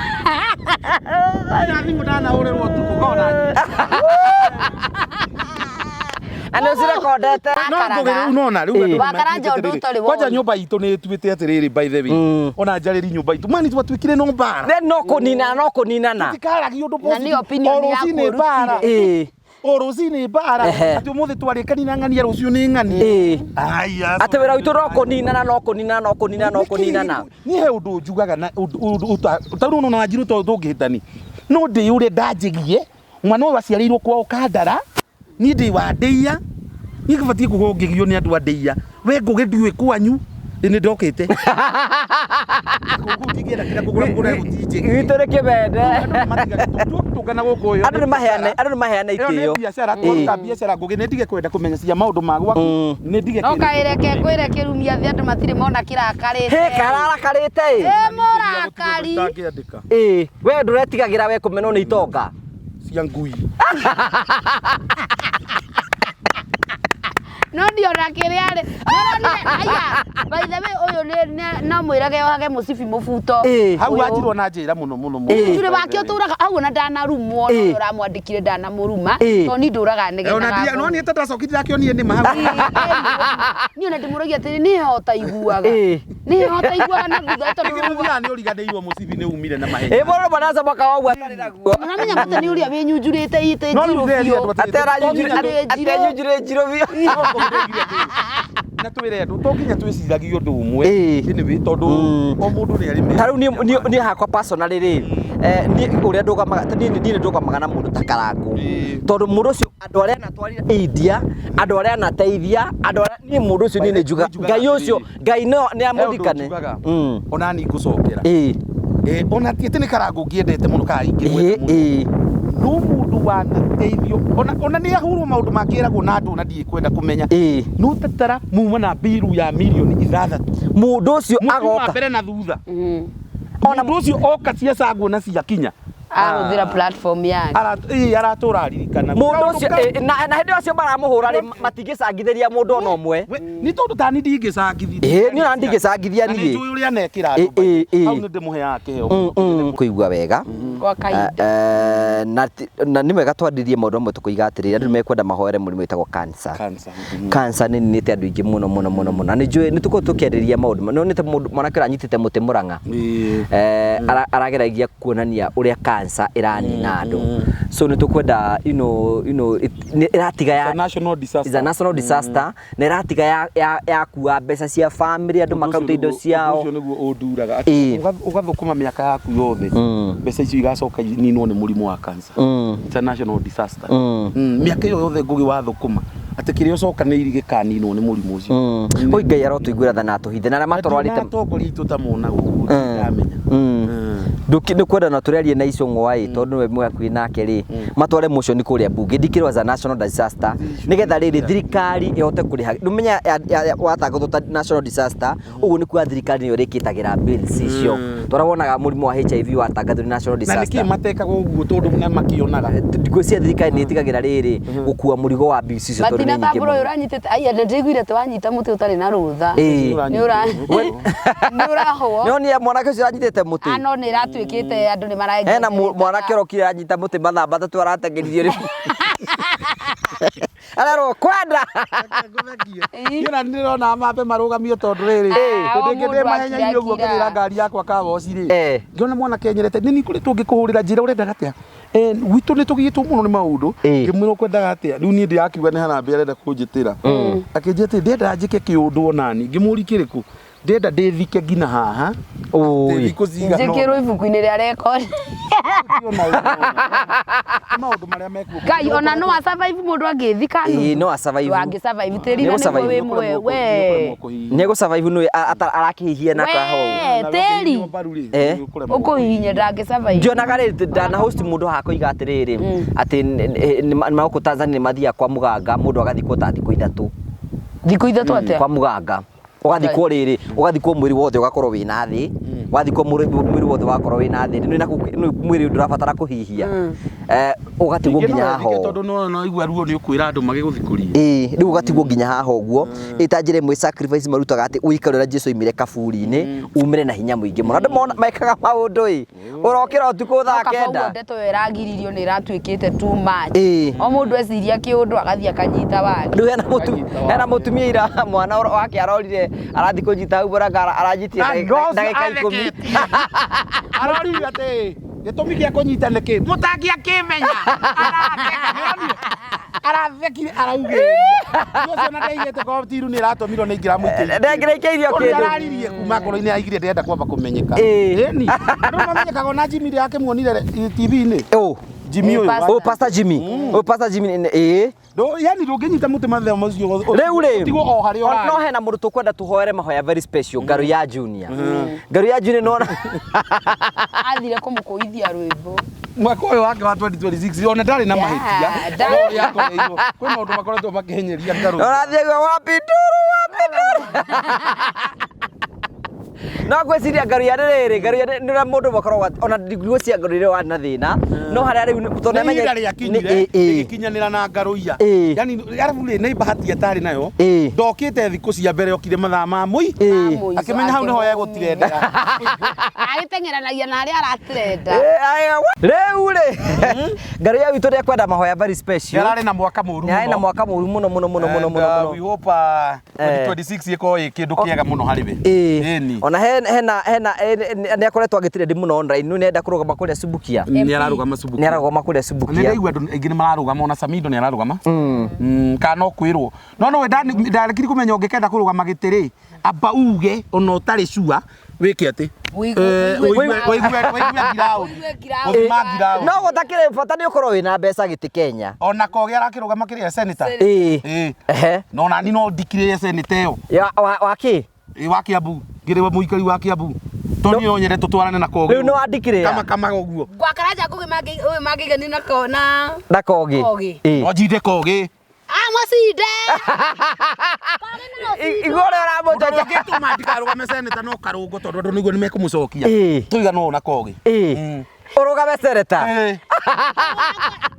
Na thimũ ndanahũrĩrwo ũtukũ ngona nyingĩ. Na nĩ ũcirekondete. No Ngũgĩ rĩu nona rĩu Ĩĩ. andũ Wakaranja nĩmatuĩte ũndũ atĩrĩrĩ, ũtarĩ kwanja woni. nyũmba itũ nĩ ĩtuĩte atĩrĩrĩ by the way ona njarĩri nyũmba itũ mani twatuĩkire no mbara Then no kũninana no kũninana. tikaragia ũndũ Na nĩ opinion o rũcinĩ yaku mbara Ĩĩ. o rũcinĩ mbara Ehe. atĩ ũmũthĩ twarĩkani na ng'ania rũciũ nĩ ng'ania Ĩĩ. Aya, Atĩ wĩra witũ no kũninana no kũninana no kũninana no kũninana. Niĩ he ũndũ njugaga na ũndũ ta rĩu nona Wanjiru to tũngĩhĩtani no ndĩyũre ndanjĩgie mwana ũyũ aciarĩirwo kwao Kandara niĩ ndĩ wa ndĩia niĩ ngĩbatiĩ kũgwo ngĩgio nĩ andũ a ndĩia we Ngũgĩ ndiũĩ kwanyu nĩ ndokĩte kũu ndingĩenda kĩrĩa kũgũra kũgũra gũtinjĩgie Gwitũ nĩ kĩmende. tũngana gũkũ ũyũ Andũ nĩ maheane andũ nĩ maheane ĩyo nĩ itĩo. biacara twaruta biacara Ngũgĩ nĩ ndige kwenda kũmenya cia maũndũ ma gwaku nĩ ndige no kaĩreke ngwĩre kĩrumia thĩ andũ matirĩ mona kĩrakarĩte Hĩ kararakarĩte ĩ. ĩ mũrakari Itangĩandĩka Ĩĩ we ndũretigagĩra we kũmenwo nĩ itonga. cia ngui no ndiona kĩrĩa rĩ aya by the way ũyũ no mwĩrage ohage mũcibi mũbuto Ĩĩ. hau Ũyũ. wanjirwo na njĩra mũno mũno mũno Ĩĩ. Mũthuri wake ũtũraga hau ona ndanarumwo no Ĩĩ. ũyũ ũramwandĩkire ndanamũruma Ĩĩ. tondũ niĩ ndũraga ona negenaga ndia no niĩ tandacokire ndakĩonire nĩ ma hau niĩ ona ndĩmũragia atĩrĩ nĩ hota iguaga Ĩĩ. nĩ hota iguaga na thutha tondũ ũthiaga nĩ ũriganĩirwo mũcibi nĩ umire na mahenya Ĩ mũndũ manaca mwaka wa ũguo atarĩ naguo. Mũramenya mũtĩ nĩ ũrĩa wĩnyunjurĩte ite No rĩu njirũ ndĩreria biũ andũ atĩrĩ, Atenyunjurĩ njirũ biũ. na twĩre andũ to nginya twĩciragie ũndũ ũmwe Ĩĩ. anyway tondũ o mũndũ nĩ arĩ Ta rĩu niĩ hakwa personally rĩ niĩ ũrĩa ndũgamaga niĩ nĩ ndũgamaga na mũndũ ta Karangũ. Ĩĩ. Tondũ mũndũ ũcio andũ arĩa anatwarire India andũ arĩa anateithia andũ arĩa niĩ mũndũ ũcio niĩ nĩ njuga Njugaga Ngai ũcio atĩrĩrĩ. Ngai no nĩ He ũndũ amũrikane. njugaga. Mm. ona niĩ ngũcokera Ĩĩ. Ona ti atĩ nĩ Karangũ ngĩendete mũno kana Ĩĩ ingĩmwenda mũno ĩĩ. no mũndũ wanateithio ona nĩ ahurwo maũndũ mangĩragwo na andũ na ndikwenda kũmenya Ĩĩ. no tatara muma na mbiru ya mirioni 6. Mũndũ ũcio Mũndũ wa agoka. mbere na thutha Ona mũndũ ũcio oka ciacangwo na ciakinya ahũthĩra platform yake aratũra aririkana Mũndũ ũcio na hĩndĩ ĩyo acio maramũhũra rĩ matingĩcangithĩria mũndũ ona ũmwe. Nĩ tondũ tani ndingĩcangithia Ĩĩ niĩ ona ndingĩcangithia na nĩ niĩ. njũĩ ũrĩa nekĩra Ĩĩ, andũ ĩĩ, ĩĩ. hau nĩ ndĩmũheaga kĩheo Kũigua wega Gwa kahinda. Na nĩ wega twarĩrie maũndũ amwe tũkoiga atĩrĩrĩ, andũ nĩ mekwenda mahoere mũrimũ wĩtagwo cancer. Cancer. Cancer nĩ ninĩte andũ aingĩ mũno mũno mũno mũno, na nĩ njũĩ nĩ tũkoragwo tũkĩarĩrĩria maũndũ no nĩ mũndũ mwanake ũranyitĩte mũtĩ Mũrang'a. Arageragia kuonania ũrĩa cancer ĩranina andũ, so nĩ tũkwenda nĩ ĩratiga ya It's a national disaster. It's a national disaster na ĩratiga ya kua mbeca cia family, andũ makaruta indo ciao. Ũcio nĩguo ũnduraga. Ũgathũkũma mĩaka yaku yothe, mbeca icio igacoka ininwo nĩ mũrimũ wa cancer. It's a national disaster. Mĩaka ĩyo yothe Ngũgĩ wathũkũma, atĩ kĩrĩa ũcokanĩirie gĩkaninwo nĩ mũrimũ ũcio. Oi Ngai arotũiguĩra tha na atũhithe na arĩa matũrwarĩte. Atongoria aitũ ta mona ũguo ndamenya. Nĩ kwenda na tũrĩarie na Icũng'wa ĩ, tondũ nĩwe mwĩ hakuhĩ nake rĩ, matware motion kũrĩa mbunge ndikĩrwo as a national disaster, nĩgetha rĩrĩ thirikari ĩhote kũrĩha. Ndũmenya watangathwo ta national disaster ũguo nĩ kuga thirikari nĩyo ĩrĩkĩtagĩra bills icio, tondũ wonaga mũrimũ wa HIV watangathwo nĩ national Na nĩkĩ disaster. Matekaga ũguo tondũ na makĩonaga Ngwĩciria thirikari nĩ ĩtigagĩra rĩrĩ gũkua mũrigo wa bills icio tondũ nĩ Matina nyingĩ tambũra ũyũ mũno. ũranyitĩte aya, ndĩiguire atĩ wanyita mũtĩ ũtarĩ na rũtha nĩ ũrahwo. Nĩonire mwanake ũcio ũranyitĩte mũtĩ. Ano nĩ ĩratuĩkĩte andũ nĩ maraenga. Hena mwanake ũrokire aranyita mũtĩ mathaa 3 arateng'eririo rĩ arerwo kwenda. Niĩ na ndĩrona mambe marũgamio tondũ rĩrĩ Ah, o hĩndĩ ĩngĩ mũndũ ndĩ mahenya-inĩ ũguo akira. ngĩgĩra ngari yakwa kawoci rĩ, ngĩona mwanake enyerete nĩ niĩ kũrĩ tũngĩkũhũrĩra njĩra ũrendaga atĩa. Gwitũ nĩ tũgiĩtwo mũno nĩ maũndũ. Ngĩmwĩra ũkwendaga atĩa rĩu, niĩ ndĩrakiuga nĩ harambee arenda kũnjĩtĩra. Akĩnjĩra atĩ ndĩrenda njĩke kĩũndũ onani. Ngĩmũria kĩrĩkũ, ndĩrenda ndĩthike nginya haha. Oi. Thikũ cigana ũna. Njĩkĩrwo ibuku-inĩ rĩa record. Nĩ maũndũ marĩa mekuo. Ngai ona no a survive mũndũ angĩthika. Ĩĩ, no a survive. Angĩ survive tĩri na Nĩ nĩguo gũ-survive. wĩ muoyo we. Nĩ egũ survive nĩ arakĩhihia na kaho. We, tĩri ũkũhihinya ndangĩ survive. Ndionaga rĩ ndana host mũndũ haha koiga atĩrĩrĩ atĩ gũkũ Tanzania nĩ mathiaga kwa mũganga, mũndũ agathikwo ta thikũ 3. Thikũ 3 atĩa? Kwa mũganga ũgathikwo rĩrĩ, ũgathikwo mwĩrĩ wothe ũgakorwo wĩna thĩ, wathikwo mwĩrĩ wothe wakorwo wĩna thĩ nĩ mwĩrĩ ndũrabatara kũhihia. Ũgatigwo nginya haha ũũ. Tondũ no igua ruo nĩ ũkwĩra andũ magĩgũthikũrie. Ĩĩ, rĩu ũgatigwo nginya haha ũguo, ĩta njĩra ĩmwe sacrifice marutaga atĩ ũikare ũrĩa Jesu oimire kaburi-inĩ, umĩre na hinya mũingĩ mũno. Andũ mona mekaga maũndũ ĩ ũrokĩra ũtukũ thaa Kaba ũguo 9. Ndeto ĩyo ĩragiririo nĩ ĩratuĩkĩte too much. O mũndũ eciria kĩũndũ agathiĩ akanyita wake. Rĩu hena mũtumia ira mwana wake arorire arathiĩ kũnyita hau baraka aranyitire Na ndo ndagĩka 10. Arorire atĩ gĩtũmi gĩa kũnyita nĩ kĩ mũtangĩakĩmenya, arathekire araugĩrĩria ũcio na ndaigĩte korwo tiru nĩ ĩratũmirwo nĩ ingĩramũikĩirie. Ndangĩraikĩirio Tondũ kĩndũ. araririe kuma ngoro-inĩ aigire ndĩrenda kwamba kũmenyeka. Ĩni andũ mamenyekaga ona Jimmy rĩrĩa akĩmuonire TV-inĩ. Ũ. Jimmy ũyũ. Pastor. Ũ Pastor Jimmy, ũ Pastor Jimmy ĩĩ. Yani ndũngĩnyita mũtĩ mathaa macio. Rĩu rĩ ũtigwo o harĩa ũrarĩ. No hena mũndũ tũkwenda tũhoere mahoya very special, Ngaru ya Junior. Ngaru ya Junior nona Athire kũmũkũithia rwĩmbo. Mwaka ũyũ wake wa 2026 ona ndarĩ na Yeah, mahĩtia. ndarĩ. No nĩakoreirwo. Kwĩ maũndũ makoretwo makĩhenyeria Ngaru. Ũrathiĩ gwa wapi nduru wapi nduru. No ngwĩciria ngaru ya rĩrĩ, ngaru ya nĩ ũrĩa mũndũ makoragwo ona ngwĩciria ngaru rĩrĩa warĩ na thĩna no harĩa rĩu tondũ Nĩ nĩamenye- ihinda rĩakinyire rĩgĩkinyanĩra na ngarũiya. Yani arabu rĩ nĩ bahati atarĩ nayo. Ndokĩte thikũ cia mbere, okire mathaa ma mũi. Mũico. Akĩmenya hau nĩho egũtirendera. Agĩteng'eranagia na harĩa aratrenda. Rĩu rĩ ngaru ya witũ nĩekwenda mahoya very special. Nĩ ararĩ na mwaka mũru. Nĩ arĩ na mwaka mũru mũno mũno mũno mũno mũno And, mũno. we hope 2026 ĩkorwo ĩ kĩndũ kĩega mũno harĩ we. Ĩni. Ona hena hena nĩ akoretwo agĩtrend mũno online, nĩ nenda kũrũgama kũrĩa Subukia. Nĩ ararũgama Subukia. Nĩ ararũgama kũrĩa Nĩ Subukia. ndaigua andũ aingĩ nĩ mararũgama, ona Samido nĩ ararũgama. Kana no kwĩrwo no no ndarekire kũmenya ũngĩkenda kũrũgama gĩtĩ rĩ, amba uge ona ũtarĩ sure wĩke atĩ Ũigue ũigue ground. Ũigue ground. Gũthima ground. No gũtakĩrĩ bata nĩ ũkorwo wĩna mbeca gĩtĩ Kenya. Ona koge arakĩrũgama kĩrĩa senator. Ehe. No nani no ndikirĩre senator ĩyo. Ya wa kĩ? Wa Kiambu, ngĩrĩ mũikari wa Kiambu, tondũ niĩ no nyende tũtwarane na koge. Rĩu nĩ wandikĩrĩra? Kama kama ũguo. Gwa Karanja Ngũgĩ mangĩigani na ko na Na kogi. Kogi. No njinde koge. Ah, mũcinde. Igua ũrĩa Mũndũ ũramũnjoja. ũngĩtũma ndikarũgame senator no Karũngo, tondũ andũ nĩguo nĩmekũmũcokia. Tũigana ũũ na koge. Ũrũgame seneta.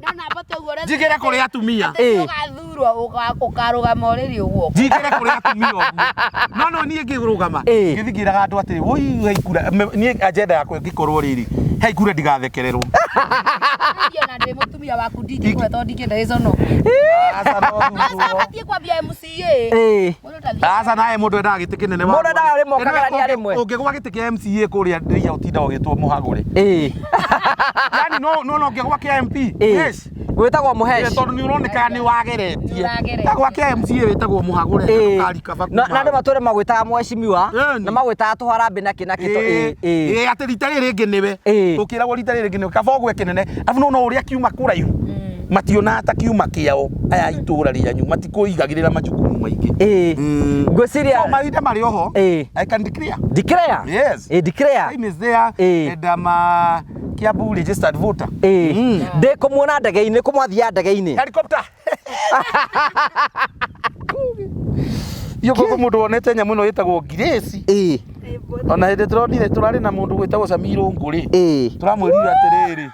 No namba ũguo ũrĩa Njigĩre kũrĩ atumia. Atĩ ũgathurwo ũkarũgama ũrĩrĩ ũguo. Njingĩre kũrĩ atumia ũguo no niĩ ngĩrũgama ngĩthiĩ ngĩraga andũ atĩrĩ woi ikura niĩ agenda yakwa ĩngĩkorwo rĩrĩ Hei kure ndigathekererwo. Niĩ ona ndĩ mũtumia waku ndingĩkũhe tondũ ndingĩenda gĩconoke. Aca no Aca thurwo. batiĩ kwambia MCA. Ĩĩ. Mũndũ ũtathiaga. Aca nawe mũndũ endaga gĩtĩ kĩnene. Mũndũ endaga rĩmwe ũkagerania rĩmwe. Ũngĩgwa gĩtĩ kĩa MCA kũrĩa ndĩia ũtinda ũgĩtwo mũhagũre. Ĩĩ. Yani no no no ũngĩgwa kĩa MP. Ĩĩ. Yes. Wĩtagwo Ĩĩ, mũheshi. tondũ nĩ ũroneka nĩ wageretie. Nĩũrageretie. Tagwa kĩa MCA wĩtagwo mũhagũre Ĩĩ. ndũkarikaba Na na andũ matũre magwĩtaga mheshimiwa Ĩni. na magwĩtaga tũharambĩ na kĩ na kĩ to ĩĩ ĩĩ. Ĩĩ atĩ rita rĩrĩ rĩngĩ nĩwe. Ĩĩ. Ũkĩragwo rita rĩrĩ rĩngĩ nĩwe kaba ũgwe kĩnene. Arabu no no ũrĩa kiuma kũraihu. Mationaga ta kiuma kĩao aya itũra rĩanyu matikũigagĩrĩra majukumu maingĩ. Ĩĩ. Mm. Ngwĩciria So mahinda marĩ oho. Ĩĩ. I can declare. declare. Yes. Ĩĩ declare. Time is there Ĩĩ. and I'm a Kiambu registered voter. Ĩĩ. Mm. Ndĩ kũmuona ndege-inĩ kũmwathiaga ndege-inĩ. Helicopter. Iyo koko mundu wonete nyamu ĩno ĩtagwo ngirĩci. Ĩĩ. Ona hĩndĩ tũronire tũrarĩ na mũndũ gwĩtagwo Samiro Ngũrĩ. Ĩĩ. Tũramwĩrire atĩrĩrĩ.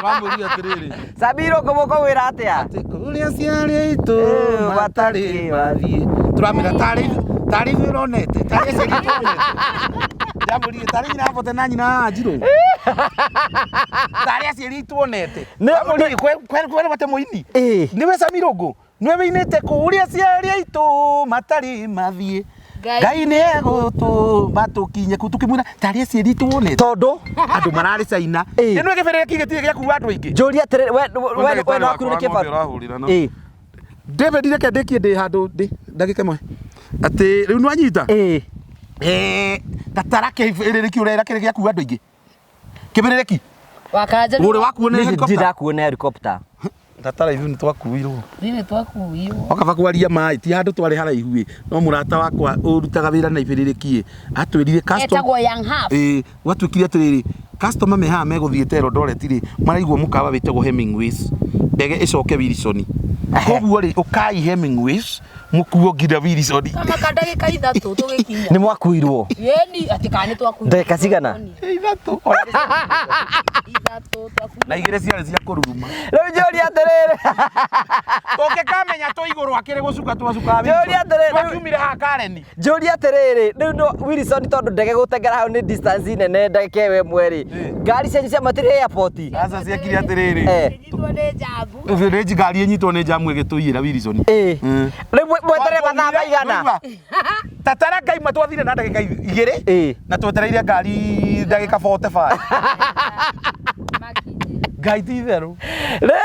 Tũramwĩrire atĩrĩrĩ. Sabiro ngũmũkũwĩra atĩa? Atĩ kũrĩa aciari aitũ Ĩĩ, matarĩ mathiĩ. Tũramwĩra tarĩ tarĩ ithuĩ ũronete. Tarĩ aciari aitũ ũronete. Ndamwĩrire tarĩ nyina abote na nyina Wanjirũ. Tarĩ aciari aitũ onete. Nĩ- Kwere gwate mũini. Ĩĩ. Nĩwe Samiro Ngũ. Nĩwe wĩinĩte kũrĩa aciari aitũ matarĩ mathiĩ. Ngai. Ngai nĩ egũtũma tũkinye kũu tũkĩmwĩra tarĩ aciari aitũ wonete. Tondũ Andũ mararĩ China. Ĩĩ. Ĩno gĩbĩrĩrĩki gĩtirĩ gĩa kuua andũ aingĩ. njũria atĩrĩrĩ we we we no wakuirwo nĩ kĩbaru. Ĩĩ. David reke ndĩkie ndĩ handũ ndĩ ndagĩka ĩmwe atĩ rĩu nĩwanyita Ĩĩ. Eh, tatara kĩbĩrĩrĩki ũrera kĩrĩ gĩa kuua andũ aingĩ kĩbĩrĩrĩki Wakanja ũrĩ wakuo nĩ Niĩ helicopter ndirakuo nĩ helicopter. tatara ithuĩ nĩtwakuirwo Nĩ twakuirwo. okaba kwaria maĩ ti handũ twarĩ haraihu ĩ no mũrata wakwa ũrutaga wĩra na ibĩrĩrĩki ĩ atwĩrire custom Etagwo Young Half. ĩ gwatuĩkire atĩrĩrĩ customer me haha megũthiĩte Eldoret rĩ maraigua mũkawa wĩtagwo Hemingways ndege ĩcoke Wilson koguo rĩ ũkai Hemingways mũkuo nginya Wilson Kama ka ndagĩka ithatũ tũgĩkinya. Nĩ mwakuirwo. Yeni atĩ kana nĩ twakuirwo. Ndagĩka cigana? Ithatũ Ithatũ twakuirwo. na igĩrĩ ciarĩ cia kũruruma Rĩu njũria atĩrĩrĩ. tũngĩkamenya tũ igũrũ akĩrĩ gũcuka twacukaga Njũria atĩrĩrĩ, rĩu- twakiumire haha Karen Njũria atĩrĩrĩ, rĩu no Wilson tondũ ndege gũteng'era hau nĩ distance nene ndagĩka ĩyo ĩmwe rĩ. Ĩĩ. Ngari cianyu ciamatire airport. aca ciakire atĩrĩrĩ Eh. Nyitwo nĩ njabu. nĩ ngari ĩnyitwo nĩ njamu ĩgĩtũiyĩra Wilson Ĩĩ. Mm. Rĩu mweterere mathaa maigana? Tatara ngaima twathire na ndagĩka igĩrĩ Ĩĩ. na twetereire ngari ndagĩka 45 Makinye. ngai ti itherũ Rĩu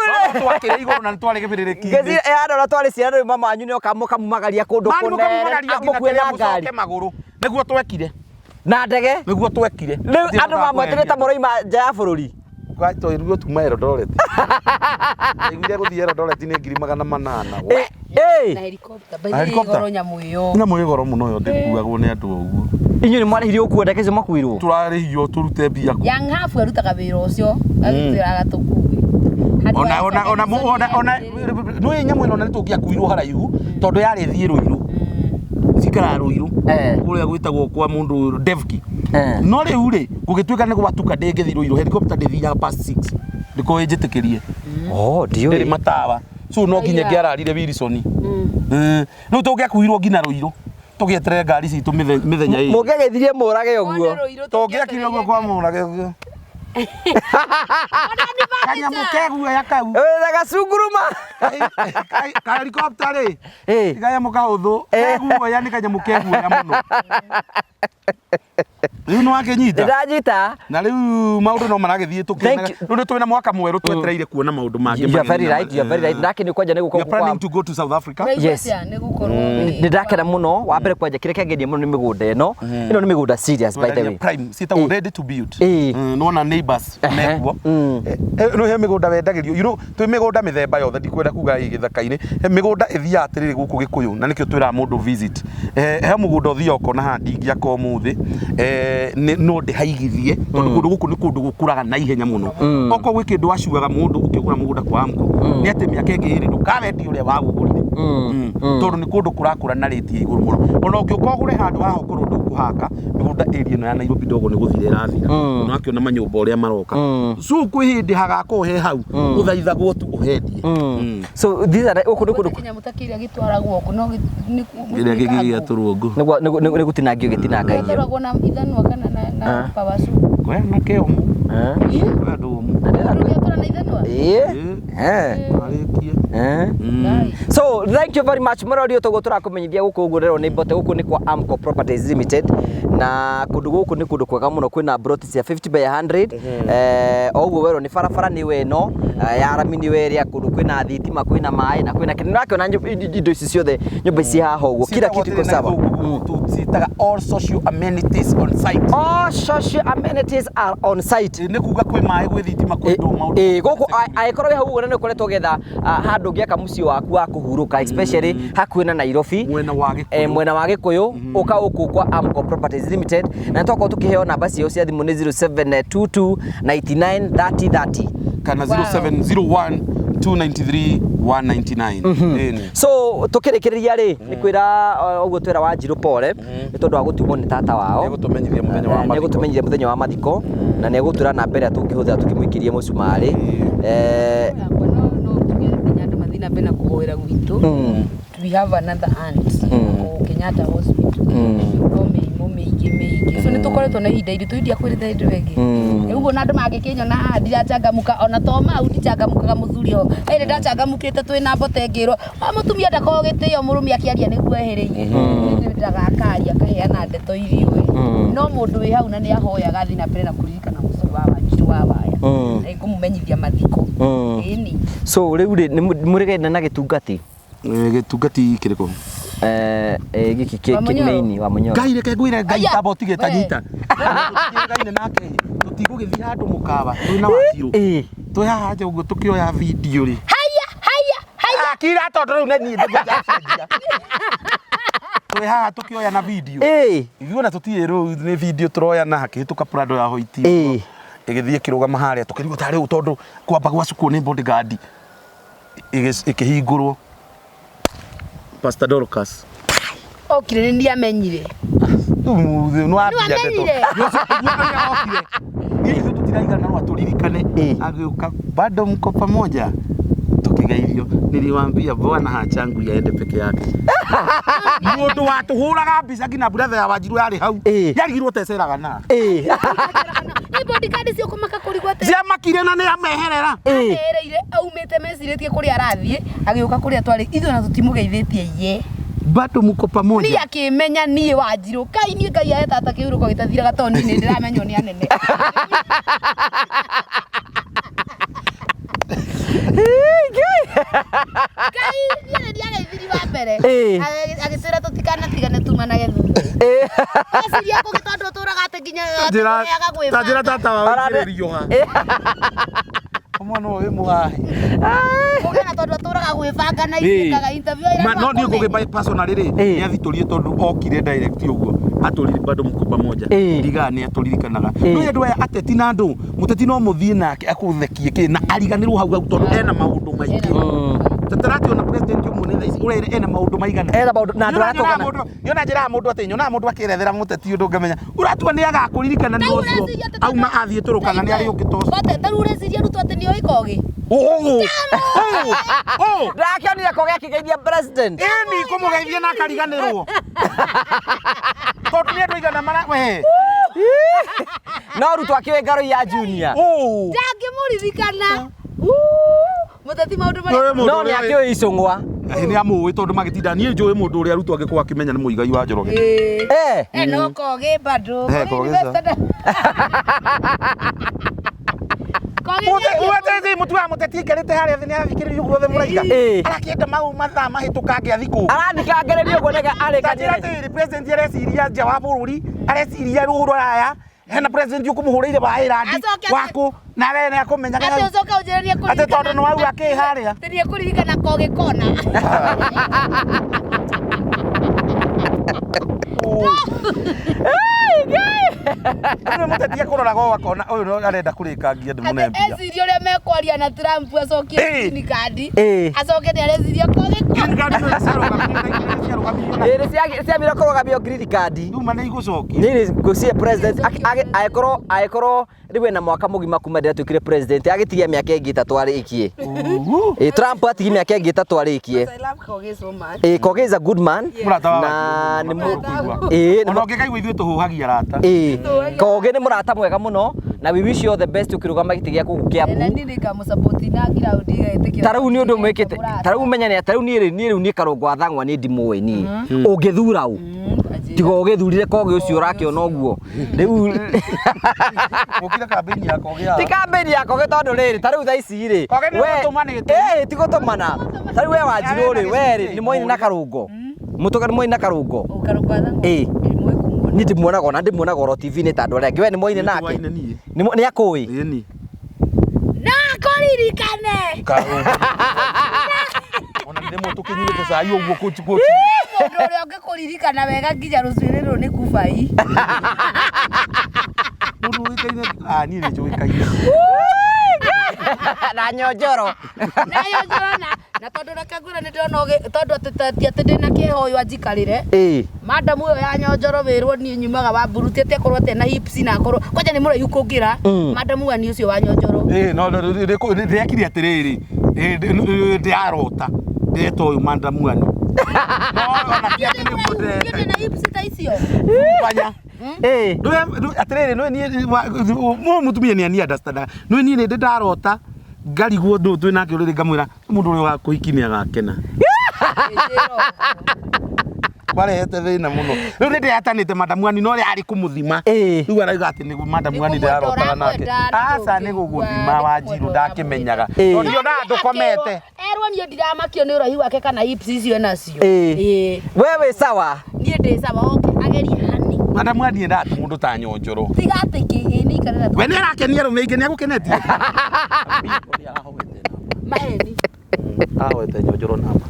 rĩ. twakĩrĩ igũrũ na nĩ twarĩ gĩbĩrĩrĩki-inĩ Ngĩciria ĩ andũ twarĩ ciana rĩu mama wanyu nĩoka mũkamumagaria kũndũ Mani kũnene mũkamumagaria nginya mũkue kĩrĩa na ngari mũcoke magũrũ nĩguo twekire na ndege. nĩguo twekire Rĩu andũ mamweterete ta mũroima nja ya bũrũri. twĩrwo tuma Eldoret ndaiguire gũthiĩ Eldoret nĩ 800,000 Ĩ Na ĩ helicopter. By the way, Helicopter? goro nyamũ ĩyo. nyamũ ĩ goro mũno yo ndĩkuagwo nĩ andũ o ũguo inyuĩ nĩ mwarĩhirio gũkuo ndege icio mwakuirwo. tũrarĩhio tũrute mbia kũ Young Half arutaga wĩra ũcio agĩtwĩraga tũkue. Handũ ona ha ona ona Wilson ona ona nĩ nyamũ ĩno nĩ tũngĩakuirwo haraihu tondũ yarĩ thiĩ Rũirũ cikaraga Rũirũ Eh. kũrĩa gwĩtagwo kwa mũndũ Devki Eh. no rĩu rĩ gũgĩtuĩka nĩ gwatuka ndĩngĩthiĩ Rũirũ helicopter ndĩthiaga past 6 ndĩkorwo ĩnjĩtĩkĩrie Oh, ndĩrĩ ndiũĩ. matawa so no nginya Aya. ngĩararire Wilson rĩu tũngĩakuirwo nginya Rũirũ tũgĩeterere ngari citũ mĩthenya ĩrĩ Mũngĩageithirie mũrage ũguo. tũngĩakire ũguo kwa mũrage ũguo kanyamũ keguoya kau Wĩna gacunguruma. ka helicopter rĩ Ĩ. ti kanyamũ kahũthũ Eh. keguoya nĩ kanyamũ keguoya mũno rĩu nĩ wakĩnyita Ndĩranyita. na rĩu maũndũ no maragĩthiĩ tũkĩonaga Thank you. rĩu nĩ twĩna mwaka mwerũ twetereire kuona maũndũ mangĩ You are very mageni na- right, you are very right. Nake nĩ kwanja nĩ We gũka are planning to go to South Africa. Yes. Nĩ gũkorwo Nĩ ndakena mũno wa mbere kwanja kĩrĩa kĩangenia mũno nĩ mĩgũnda ĩno. Ĩno nĩ mĩgũnda serious by the way. Prime ciĩtagwo Ĩ. ready to build. Ĩ. Nĩwona neighbors Ehe. mekuo. Mm. Rĩu he mĩgũnda wendagĩrio. You know, twĩ mĩgũnda mĩthemba yothe ndikwenda kuga ĩ gĩthaka-inĩ. He mĩgũnda ĩthiaga atĩrĩrĩ gũkũ Gĩkũyũ na nĩkĩo twĩraga mũndũ visit. He mũgũnda ũthiaga ũkona haha ndingĩaka ũmũthĩ. No ndĩhaigithie tondũ kũndũ gũkũ nĩ kũndũ gũkũraga na ihenya mũno. Okorwo gwĩ kĩndũ wacuaga mũndũ ũkĩgũra mũgũnda kwa Amco nĩ atĩ mĩaka ĩngĩ ĩrĩ ndũkawendia ũrĩa wagũgũrire. Tondũ nĩ kũndũ kũrakũra na rĩti ya igũrũ mũno. Ona ũngĩũka ũgũre handũ haha ũkorwo ndũkũhaka mĩgũnda area ĩno ya Nairobi ndogo nĩ gũthira ĩrathira. Ona wakĩona manyũmba ũrĩa maroka. So kwĩ hĩndĩ hagakorwo he hau ũthaithagwo tu ũhendie. So these are gũkũ nĩ kũndũ kĩnyamũ ta kĩrĩa gĩtwaragwo kũ no Kĩrĩa kĩngĩ gĩatũrwo ngũ. nĩ gũtinangio gĩtinangagio. gĩtwaragwo na ithanwa kana na power soup. We na kĩomu. Eh. We andũ ũmũ. Ũrĩa na ithanwa Ĩĩ. Eh. Arĩkie. Eh. So thank you very much mũrori ũyũ tũrakũmenyithia gũkũ ũguo rero nĩ mbote gũkũ nĩ kwa Amco Properties Limited na kũndũ gũkũ nĩ kũndũ kwega mũno kwĩna plot cia 50 by 100 o ũguo werwo nĩ barabara nĩ weno ya rami nĩ werĩa kũndũ kwĩna thitima kwĩna maĩ na kwĩna kĩndũ nakĩona indo ici ciothe nyũmba ici haha ũguo kila kitu iko sawa. Ciĩtaga all social amenities on site. All social amenities are on site. Nĩ kuga kwĩ maĩ gwĩ thitima kwĩ ndũ maũndũ. Ĩĩ gũkũ angĩkorwo wĩ hau ũguo na nĩ ũkoretwo ũgĩetha handũ ũngĩaka mũciĩ waku wa kũhurũka especially hakuhĩ na Nairobi Mwena wa Gĩkũyũ. Mwena wa Gĩkũyũ ũka gũkũ kwa Amco Properties Limited na nĩ twakorwo tũkĩheo namba ciao cia thimũ nĩ 0722 99 30 30 Kana 0701 293 199. Ĩni. So tũkĩrĩkĩrĩria rĩ nĩ kwĩra ũguo twĩra Wanjirũ pole nĩ tondũ wa gũtigwo nĩ tata wao. Nĩegũtũmenyithia mũthenya wa mathiko. Nĩegũtũmenyithia mũthenya wa mathiko na nĩegũtwĩra namba ĩrĩa tũngĩhũthĩra tũkĩmũikĩria mũcumarĩ. Yakwa no tuge nginya andũ mathiĩ na mbere na kũhoera gwitũ. We have another aunt kũu Kenyatta Hospital no mĩrimũ mĩingĩ mĩingĩ, so nĩ tũkoretwo na ihinda iritũ india kwĩrĩte hĩndĩ ĩyo ĩngĩ. Ũguo na andũ mangĩkĩnyona haha ndirachangamũka ona to mau ndichangamũkaga mũthuri ho ĩrĩ ndachangamũkĩte twĩna mbote ngĩrwo wa mũtumia ndakoragwo gĩtĩo mũrũme akĩaria nĩguo ehereirie ndagakaria akaheana ndeto iriũĩ no mũndũ wĩ hau na nĩ ahoyaga athiĩ na mbere na kũririkana mũciĩ wa Wanjirũ wa Waya na ngũmũmenyithia mathiko. Ĩni. So rĩu rĩ nĩ mũrĩgaine na gĩtungati? Gĩtungati kĩrĩkũ? Gĩkĩ kĩ Wa Mũnyoro? maini wa Mũnyoro. Ngai reke ngwĩre Ngai Aya, tamba ũtige we. tanyita. Tũtiĩgaine nake tũtigũgĩthiĩ handũ mũkawa twĩna Wanjirũ. Ĩĩ. Twĩ haha nja ũguo tũkĩoya video rĩ. Haya haya haya. Akira tondũ rĩu nĩ niĩ ndĩgũcenjia. Twĩ haha tũkĩoya na video. Ĩĩ. Ithuĩ ona tũtiĩ rĩu nĩ video tũroya na hakĩhĩtũka Prado ya hoiti. Ĩĩ. Ĩgĩthiĩ ĩkĩrũgama harĩa tũkĩrigwo tarĩ ũũ tondũ kwamba gwacukwo nĩ bodyguard. Ĩkĩhingũrwo. Pastor Dorcas. Okire nĩ ndiamenyire. Nĩwambia ndeto. Nĩwamenyire? Ithuĩ tũtiraigana no atũririkane. Ĩĩ. Agĩũka bado mko pamoja tukigeithio niliwaambia bwana hachangu yaende peke yake. Mũndũ watũhũraga mbica nginya brother ya Wanjirũ yarĩ hau. Ĩĩ. Yarigirwo teceraga na. Ĩĩ. Nĩ bodyguard cio kũmaka kũrigwo atĩ Ciamakire na nĩ ameherera. Ĩĩ. amereire aumĩte mecirĩtie kũrĩa arathiĩ agĩũka kũrĩa twarĩ ithuĩ ona tũtimũgeithĩtie ye. Bado mko Niĩ pamoja. akĩmenya niĩ Wanjirũ kai niĩ Ngai ahe tata kĩhurũko gĩtathiraga tondũ niĩ nĩ ndĩramenywo nĩ anene. Ngai niĩ nĩ ndiageithirie wa mbere. Ĩĩ. Agĩtwĩra tũtikanatigane tumanage thutha. Ĩĩ. Eciria kũngĩ tondũ ũtũraga atĩ nginya Njĩra atũheaga ta njĩra gwĩbanga. tata wa waingĩrĩrio ha. Mwana ũyũ wĩ mũhahe. Kũgĩa na tondũ atũraga gwĩbanga na ithuĩkaga interview ĩrĩa Ma, no niĩ twakũmenya. ngũgĩ personally rĩ Ĩĩ. nĩ athitũrie tondũ okire direct ũguo atũrire bado mko pamoja. Ĩĩ. Ndigaga nĩ atũririkanaga. Ĩĩ. No andũ aya ateti na andũ mũteti no mũthiĩ nake akũthekie kĩ na ariganĩrwo hau hau tondũ ena maũndũ maingĩ. Tũtarationo president ũmwe nĩ thaa ici ũrĩa ena maũndũ maigana. Ena maũndũ- na andũ Nyonaga aratũgana. Nyona njĩraga mũndũ atĩ nyonaga mũndũ akĩerethera mũteti ũndũ ngamenya ũratua nĩ agakũririkana nĩ Tarĩu ũcio ũreciria atĩ auma athiĩ tũrũkana nĩ arĩ ũngĩ ta ũcio. Bate, tarĩu ũreciria Ruto atĩ nĩoĩ Kogi? Ũũ. Ũũ. Ũũ. Ndakĩonire Kogi akĩgeithia president. Ĩni kũmũgeithia na akariganĩrwo tondũ nĩ andũ aigana mara we. No Ruto akĩoĩ ngaro ya Junior. Ũũ. Ndangĩmũririkana. Mũteti maũndũ Ũyũ marĩa mũndũ No nĩ ũrĩa- akĩoĩ icũng'wa. Ĩ, nĩ amũĩ tondũ magĩtinda niĩ njũĩ mũndũ ũrĩa Ruto angĩkorwo akĩmenya nĩ Mũigai wa Njoroge. Ĩĩ. Eh. Eh, no Kogi bado. Eh, Kogi Kogi University. Kogi nĩ Mũtu wa mũteti aikarĩte harĩa thĩ nĩ arathikĩrĩria ũguo othe mũraiga. Ĩĩ. Arakĩenda mau mathaa mahĩtũkange athikũ. Arathikangĩrĩria ũguo nĩgetha Ta njĩra arĩkanĩre. atĩrĩrĩ president areciria nja wa bũrũri areciria rũraya hena president ũkũmũhũrĩire wa Ireland Acoke atĩ- waku na we nĩ akũmenyaga Atĩ hau. ũcoke ũnjĩre nĩ Atĩ tondũ nĩ wauga kĩ harĩa. Atĩ nĩ ekũririkana Kogi kona. Nĩ mũteti akũroraga ũũ akona ũyũ no arenda kũrĩkangia ndĩmũne Atĩ mbia. eciria ũrĩa mekwaria na Trump acokie Ĩĩ. green card. Ĩĩ. Acoke nĩ areciria Kogi kona. Green card nĩ ciarũgamirio ciarũgamirio na Ĩĩ nĩ ciambire kũrũgamio green card. Rĩu nĩ igũcokia. Nini ngũciria president angĩkorwo angĩkorwo rĩu ena mwaka mũgima kuma rĩrĩa atuĩkire president agĩtigia mĩaka ĩngĩ ĩtatũ arĩkie. Ĩĩ Trump atigie mĩaka ĩngĩ ĩtatũ arĩkie. I love Kogi so much. Ĩĩ Kogi is a good man. Mũrata wa Na nĩ Ĩĩ Ĩĩ nĩ Ona ũngĩkaigua ithuĩ tũhũhagia arata. Ĩĩ. Ĩĩ, Kogi nĩ mũrata mwega mũno na we wish you all the best ũkĩrũgama gĩtĩ gĩa gũkũ Na Kiambu. niĩ nĩngamũsupport na ground igetĩkio. Ta rĩu nĩ ũndũ mwĩkĩte, ta rĩu menyane, ta rĩu niĩ rĩ, niĩ rĩu niĩ Karũngũ wa Thang'wa niĩ ndimũĩ niĩ. Ũngĩthura ũ? Tiga ũgĩthurire Kogi ũcio ũrakĩona ũguo. Rĩu Gũkira kambĩini ya Kogi ya. ti kambĩini ya Kogi tondũ rĩrĩ, ta rĩu thaa ici rĩ, Kogi nĩ we- ũgũtũmanĩte. Ĩĩ, ti gũtũmana. Ta rĩu we Wanjirũ rĩ, we rĩ, nĩ mwaine na Karũngo. Mũtũga nĩ mwaine na Karũngo. Karũngũ wa Thang'wa. Ĩĩ. Ndimũĩ kumuona. Niĩ ndĩmuonaga ona ndĩmuonaga oro TV-inĩ ta andũ arĩa angĩ. We nĩ mwaine Nĩ nake? twaine niĩ. Nĩ akũĩ? Ĩni. Na kũririkane. Karũngũ. Ona rĩmwe tũkĩnyuĩte cai ũguo kũchi kũchi. Mũndũ ũrĩa ũngĩkũririkana wega nginya rũcuĩrĩ rũrũ nĩ kubai. Mũndũ ũĩkaine, ah niĩ nĩ njũĩkaine. Na nyonjoro. Nayo njoro na tondũ reke ngwĩre nĩ ndĩrona tondũ atĩ ti atĩ ndĩna kĩeha ũyũ anjikarĩre. Ĩĩ. Madam ũyũ ya nyonjoro wĩrwo niĩ nyumaga wa mburuti atĩ akorwo atarĩ na hips na akorwo kwanja nĩ mũraihu kũngĩra. Madam wa ni ũcio wa nyonjoro. Ĩĩ no ndĩrekire atĩrĩrĩ, ndĩrarota ndĩreta ũyũ madam wani. No ona ti atĩ nĩguo Niĩ ndĩreka. ndĩna hips ta icio. Banya. Ĩĩ. Atĩrĩrĩ nĩ niĩ mũtumia nĩ ani understand. Nĩ niĩ nĩ ndarota ngarigwo ndũ twĩ nake ũrĩrĩ ngamwĩra mũndũ ũrĩa ũgakũhiki nĩ agakena. Kwarehete thĩna mũno. Rĩu nĩ ndĩratanĩte madam wani no ũrĩa arĩ kũmũthima. Ĩĩ. Rĩu arauga atĩ nĩguo madam wani Nĩ kũmwenda ndĩrarotaga nake. ũramwenda, nĩ Aca nĩ gũgũthima kũmwenda, Wanjirũ ndakĩmenyaga. Ĩĩ. Tondũ ndionaga ndũkomete. Erwo niĩ ndiramakio nĩ ũraihu wake kana hips icio enacio. Ĩĩ. Ĩĩ. We wĩ sawa. Niĩ ndĩ sawa oke agerie hani. Madam wani endaga tu mũndũ ta nyonjoro. Tiga atĩ kĩ ĩ nĩ ikarĩra tu. We nĩ arakenia arũme aingĩ nĩ agũkenetie. Maheni. Ahoete nyonjoro namba.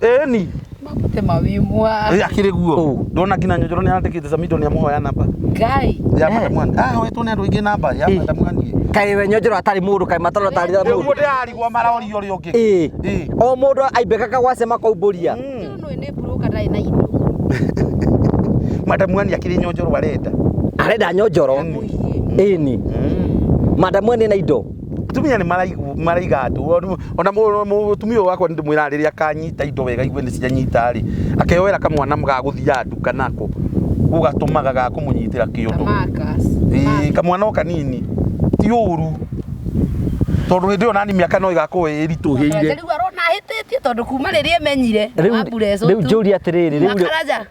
Ĩni. Mabute mawimwa. Ĩ akĩrĩ guo. Ũ. Ndona nginya nyonjoro nĩ arandĩkĩte Samido nĩ amũhoya namba. Ngai. Ya madam wani. Ahoetwo nĩ andũ aingĩ namba ya Ĩ. madam wani. Kaĩ we nyonjoro atarĩ mũndũ, kaĩ mataro atarĩ Nĩguo mũndũ. ndĩrarigwo maroria ũrĩa ũngĩ. Ĩĩ. Ĩ. O mũndũ aimbekaga gwace makaumbũria. Rĩu nĩ nĩ broker ndarĩ na indo. Madam wani akĩrĩ nyonjoro arenda. Arenda nyonjoro. Ĩni. Madam wani na indo. Atumia nĩ maraiga andũ ona mũtumia ũyũ wakwa nĩ ndĩmwĩraga rĩrĩa akanyita indo wega igue nĩ cianyita rĩ akeyoera kamwana ga gũthiaga nduka nako ũgatũmaga ga kũmũnyitĩra kĩondo. Marcus. Ĩĩ, kamwana o kanini ti ũru tondũ hĩndĩ ĩyo nani mĩaka no ĩgakorwo ĩritũhĩire. Rĩu arona ahĩtĩtie tondũ kuma rĩrĩa emenyire. Rĩu njũria atĩrĩrĩ, rĩu Makaraja.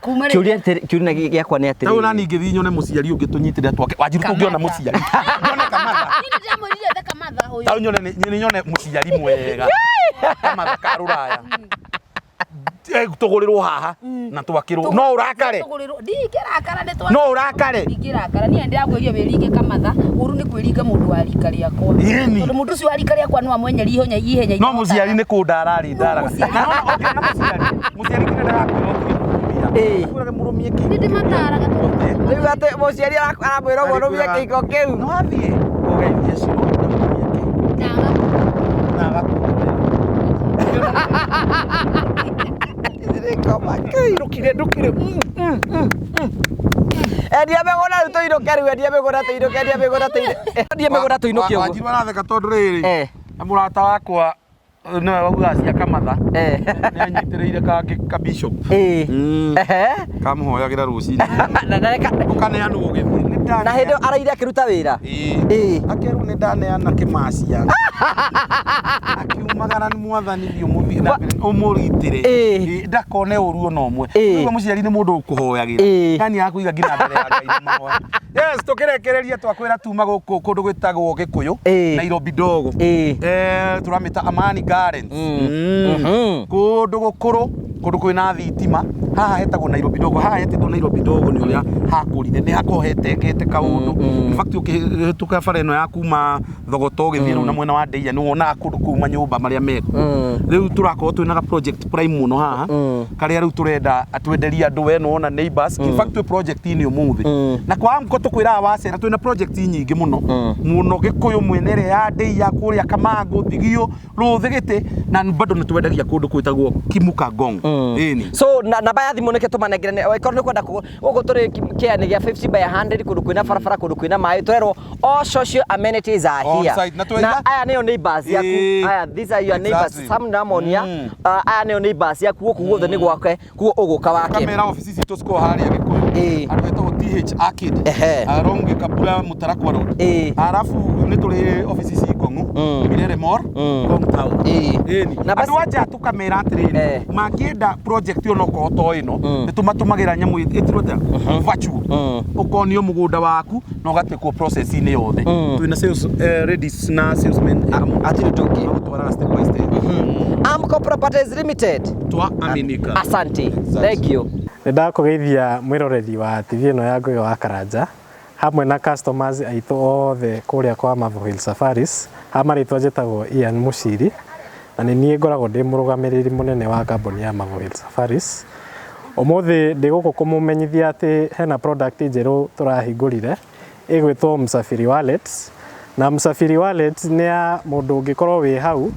Kuma rĩrĩa. Kĩũria atĩrĩ, kĩũria gĩakwa nĩ Rĩu nani atĩrĩrĩ. ingĩthiĩ nyone mũciari ũngĩ tũnyitĩre twake Wanjiru tũngĩona Kamatha. mũciari nyone kamatha. Niĩ nĩ ndĩramwĩrire ethe kamatha ũyũ. Tau nyone nĩ nyone mũciari mwega kamatha ka rũraya tũgũrĩrwo haha na twakĩrwo no ũrakare Tũgũrĩrwo. Ndingĩrakara nĩ twa. no ũrakare Ndingĩrakara niĩ ndĩrakwĩria wĩringe kamatha ũru nĩ kwĩringa mũndũ wa rika rĩakwa. Ĩni. Tondũ mũndũ ũcio wa rika rĩakwa no amwenyerie ihenya ihenya. no mũciari nĩ kũndara arĩ ndaraga mũciari. na ona ũngĩona mũciari mũciari kĩrĩa ndarakwĩra ũtige mũtumia Ĩĩ. akwĩraga mũrũmie kĩhiko Nĩ ndĩmataraga tondũ. Rĩu atĩ mũciari aramwĩra ũguo rũmia kĩhiko kĩu. no athiĩ ũgeithie ciro na mũrũmie kĩhiko na agakũhũrĩra ndũkire ndũkire Endia mĩgũnda rĩu tũinũke rĩu, endia mĩgũnda tũinũke, endia mĩgũnda tũinũke. Endia mĩgũnda tũinũke ũguo. Wanjiru aratheka tondũ rĩrĩ Eh. na mũrata wakwa nĩwe waugaga cia kamatha Eh. nĩ anyitĩrĩire kangĩ ka bishop Ĩĩ. Ehe. kamũhoyagĩra rũcinĩ Na na ũkaneanwo ũgĩthiĩ Nĩ ndaneana. na hĩndĩ ĩyo araire akĩruta wĩra. Ĩĩ. Ĩĩ. akerwo nĩ ndaneana kĩmacia akiumagara nĩ mwathani thiĩ ũmũthiĩ na mbere ũmũgitĩre Ĩĩ. Ĩĩ, ndakone ũru ona ũmwe Ĩĩ. Ũguo mũciari nĩ mũndũ ũkũhoyagĩra Ĩĩ. yani akũiga nginya mbere ya Ngai na mahoya yes tũkĩrekereria twakwĩra tuma gũkũ kũndũ gwĩtagwo Gĩkũyũ Ĩĩ. Nairobi ndogo Ĩĩ. Tũramĩta Amani Gardens Kũndũ gũkũrũ kũndũ kwĩna thitima haha hetagwo Nairobi ndogo haha hetĩtwo Nairobi ndogo nĩ ũrĩa hakũrire nĩ hakoragwo hetekete kaũndũ in fact ũkĩhĩtũka bara ĩno ya kuma Thogoto ũgĩthiĩ rĩu na mwena wa Ndeia nĩ wonaga kũndũ kũu manyũmba marĩa mekuo rĩu tũrakorwo twĩna ga project prime mũno haha karĩa rĩu tũrenda twenderie andũ we nĩwona neighbors in fact twĩ project-inĩ ũmũthĩ na kwa mko tũkwĩraga wacera twĩna project nyingĩ mũno mũno Gĩkũyũ mwena ĩrĩa ya Ndeia kũrĩa Kamangũ Thigio Rũthĩ Gĩtĩ na bado nĩ twendagia kũndũ gwĩtagwo Kimuka Ngong ĩni So na namba Namba ya thimũ nĩkĩo tũmanengerane angĩkorwo nĩ kwenda gũkũ tũrĩ kĩanĩ gĩa 50 by 100 kũndũ kwĩna barabara, kũndũ kwĩna maĩ, tũrerwo all social amenities are On here. site. Na Na aya nĩo neighbors yaku. Aya, these are your neighbors. Sam Namonia. Aya nĩo neighbors yaku, gũkũ guothe nĩ gwake, kuo ũgũka wake. Kamera ofici citũ cikoragwo harĩa Gĩkũyũ. Handũ hetagwo TH Arcade. Along Gĩkabura Mũtarakwa Road. Arabu nĩ tũrĩ ofici ci Ngong'u, Mirere Mall, Ngong Town. Ĩni. Na basi- Andũ anja tũkamera atĩrĩrĩ, mangĩenda project onokorwo to ĩno, nĩ tũmatũmagĩra nyamũ ĩtirwo atĩa, virtual, ũkonio mũgũnda waku na ũgatekwo process-inĩ yothe. Twĩna sales ladies na salesmen ega mũno. Hatirĩ ũndũ ũngĩ. Magũtwaraga step by step. Amco Properties Limited. Twa aminika. Asante. Thank you. Nĩ ndakũgeithia mwĩroreri wa TV ĩno ya Ngũgĩ wa Karanja hamwe na customers aitũ othe kũrĩa kwa Marvel Hill Safaris. Ha marĩtwa njĩtagwo Ian Muciri na nĩ niĩ ngoragwo ndĩ mũrũgamĩrĩri mũnene wa kambuni ya Marvel Hill Safaris. Ũmũthĩ ndĩ gũkũ kũmũmenyithia atĩ hena product njerũ tũrahingũrire ĩgwĩtwo Msafiri Wallet, na Msafiri Wallet nĩ ya mũndũ ũngĩkorwo wĩ hau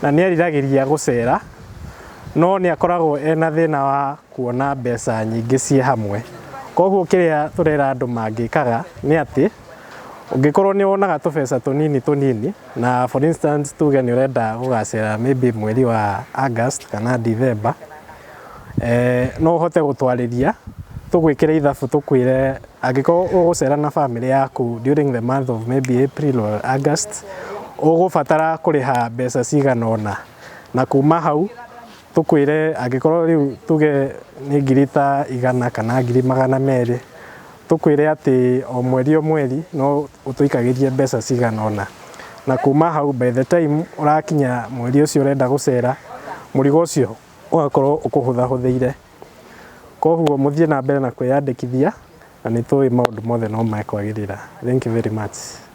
na nĩ eriragĩria gũcera no nĩ akoragwo ena thĩna wa kuona mbeca nyingĩ ciĩ hamwe. Koguo kĩrĩa tũrera andũ mangĩkaga nĩ atĩ ũngĩkorwo nĩ wonaga tũbeca tũnini tũnini, na for instance tuge nĩ ũrenda gũgacera maybe mweri wa August kana December, no ũhote gũtwarĩria tũgwĩkĩre ithabu tũkwĩre angĩkorwo ũgũcera na family yaku during the month of maybe April or August, ũgũbatara kũrĩha mbeca cigana ũna, na kuma hau tũkwĩre angĩkorwo rĩu tuge nĩ 100,000 kana 200,000, tũkwĩre atĩ o mweri o mweri no ũtũikagĩrie mbeca cigana ũna, na kuma hau by the time ũrakinya mweri ũcio ũrenda gũcera, mũrigo ũcio ũgakorwo ũkũhũthahũthĩire. Koguo mũthiĩ na mbere na kwĩyandĩkithia na nĩ tũĩ maũndũ mothe no mekwagĩrĩra. Thank you very much.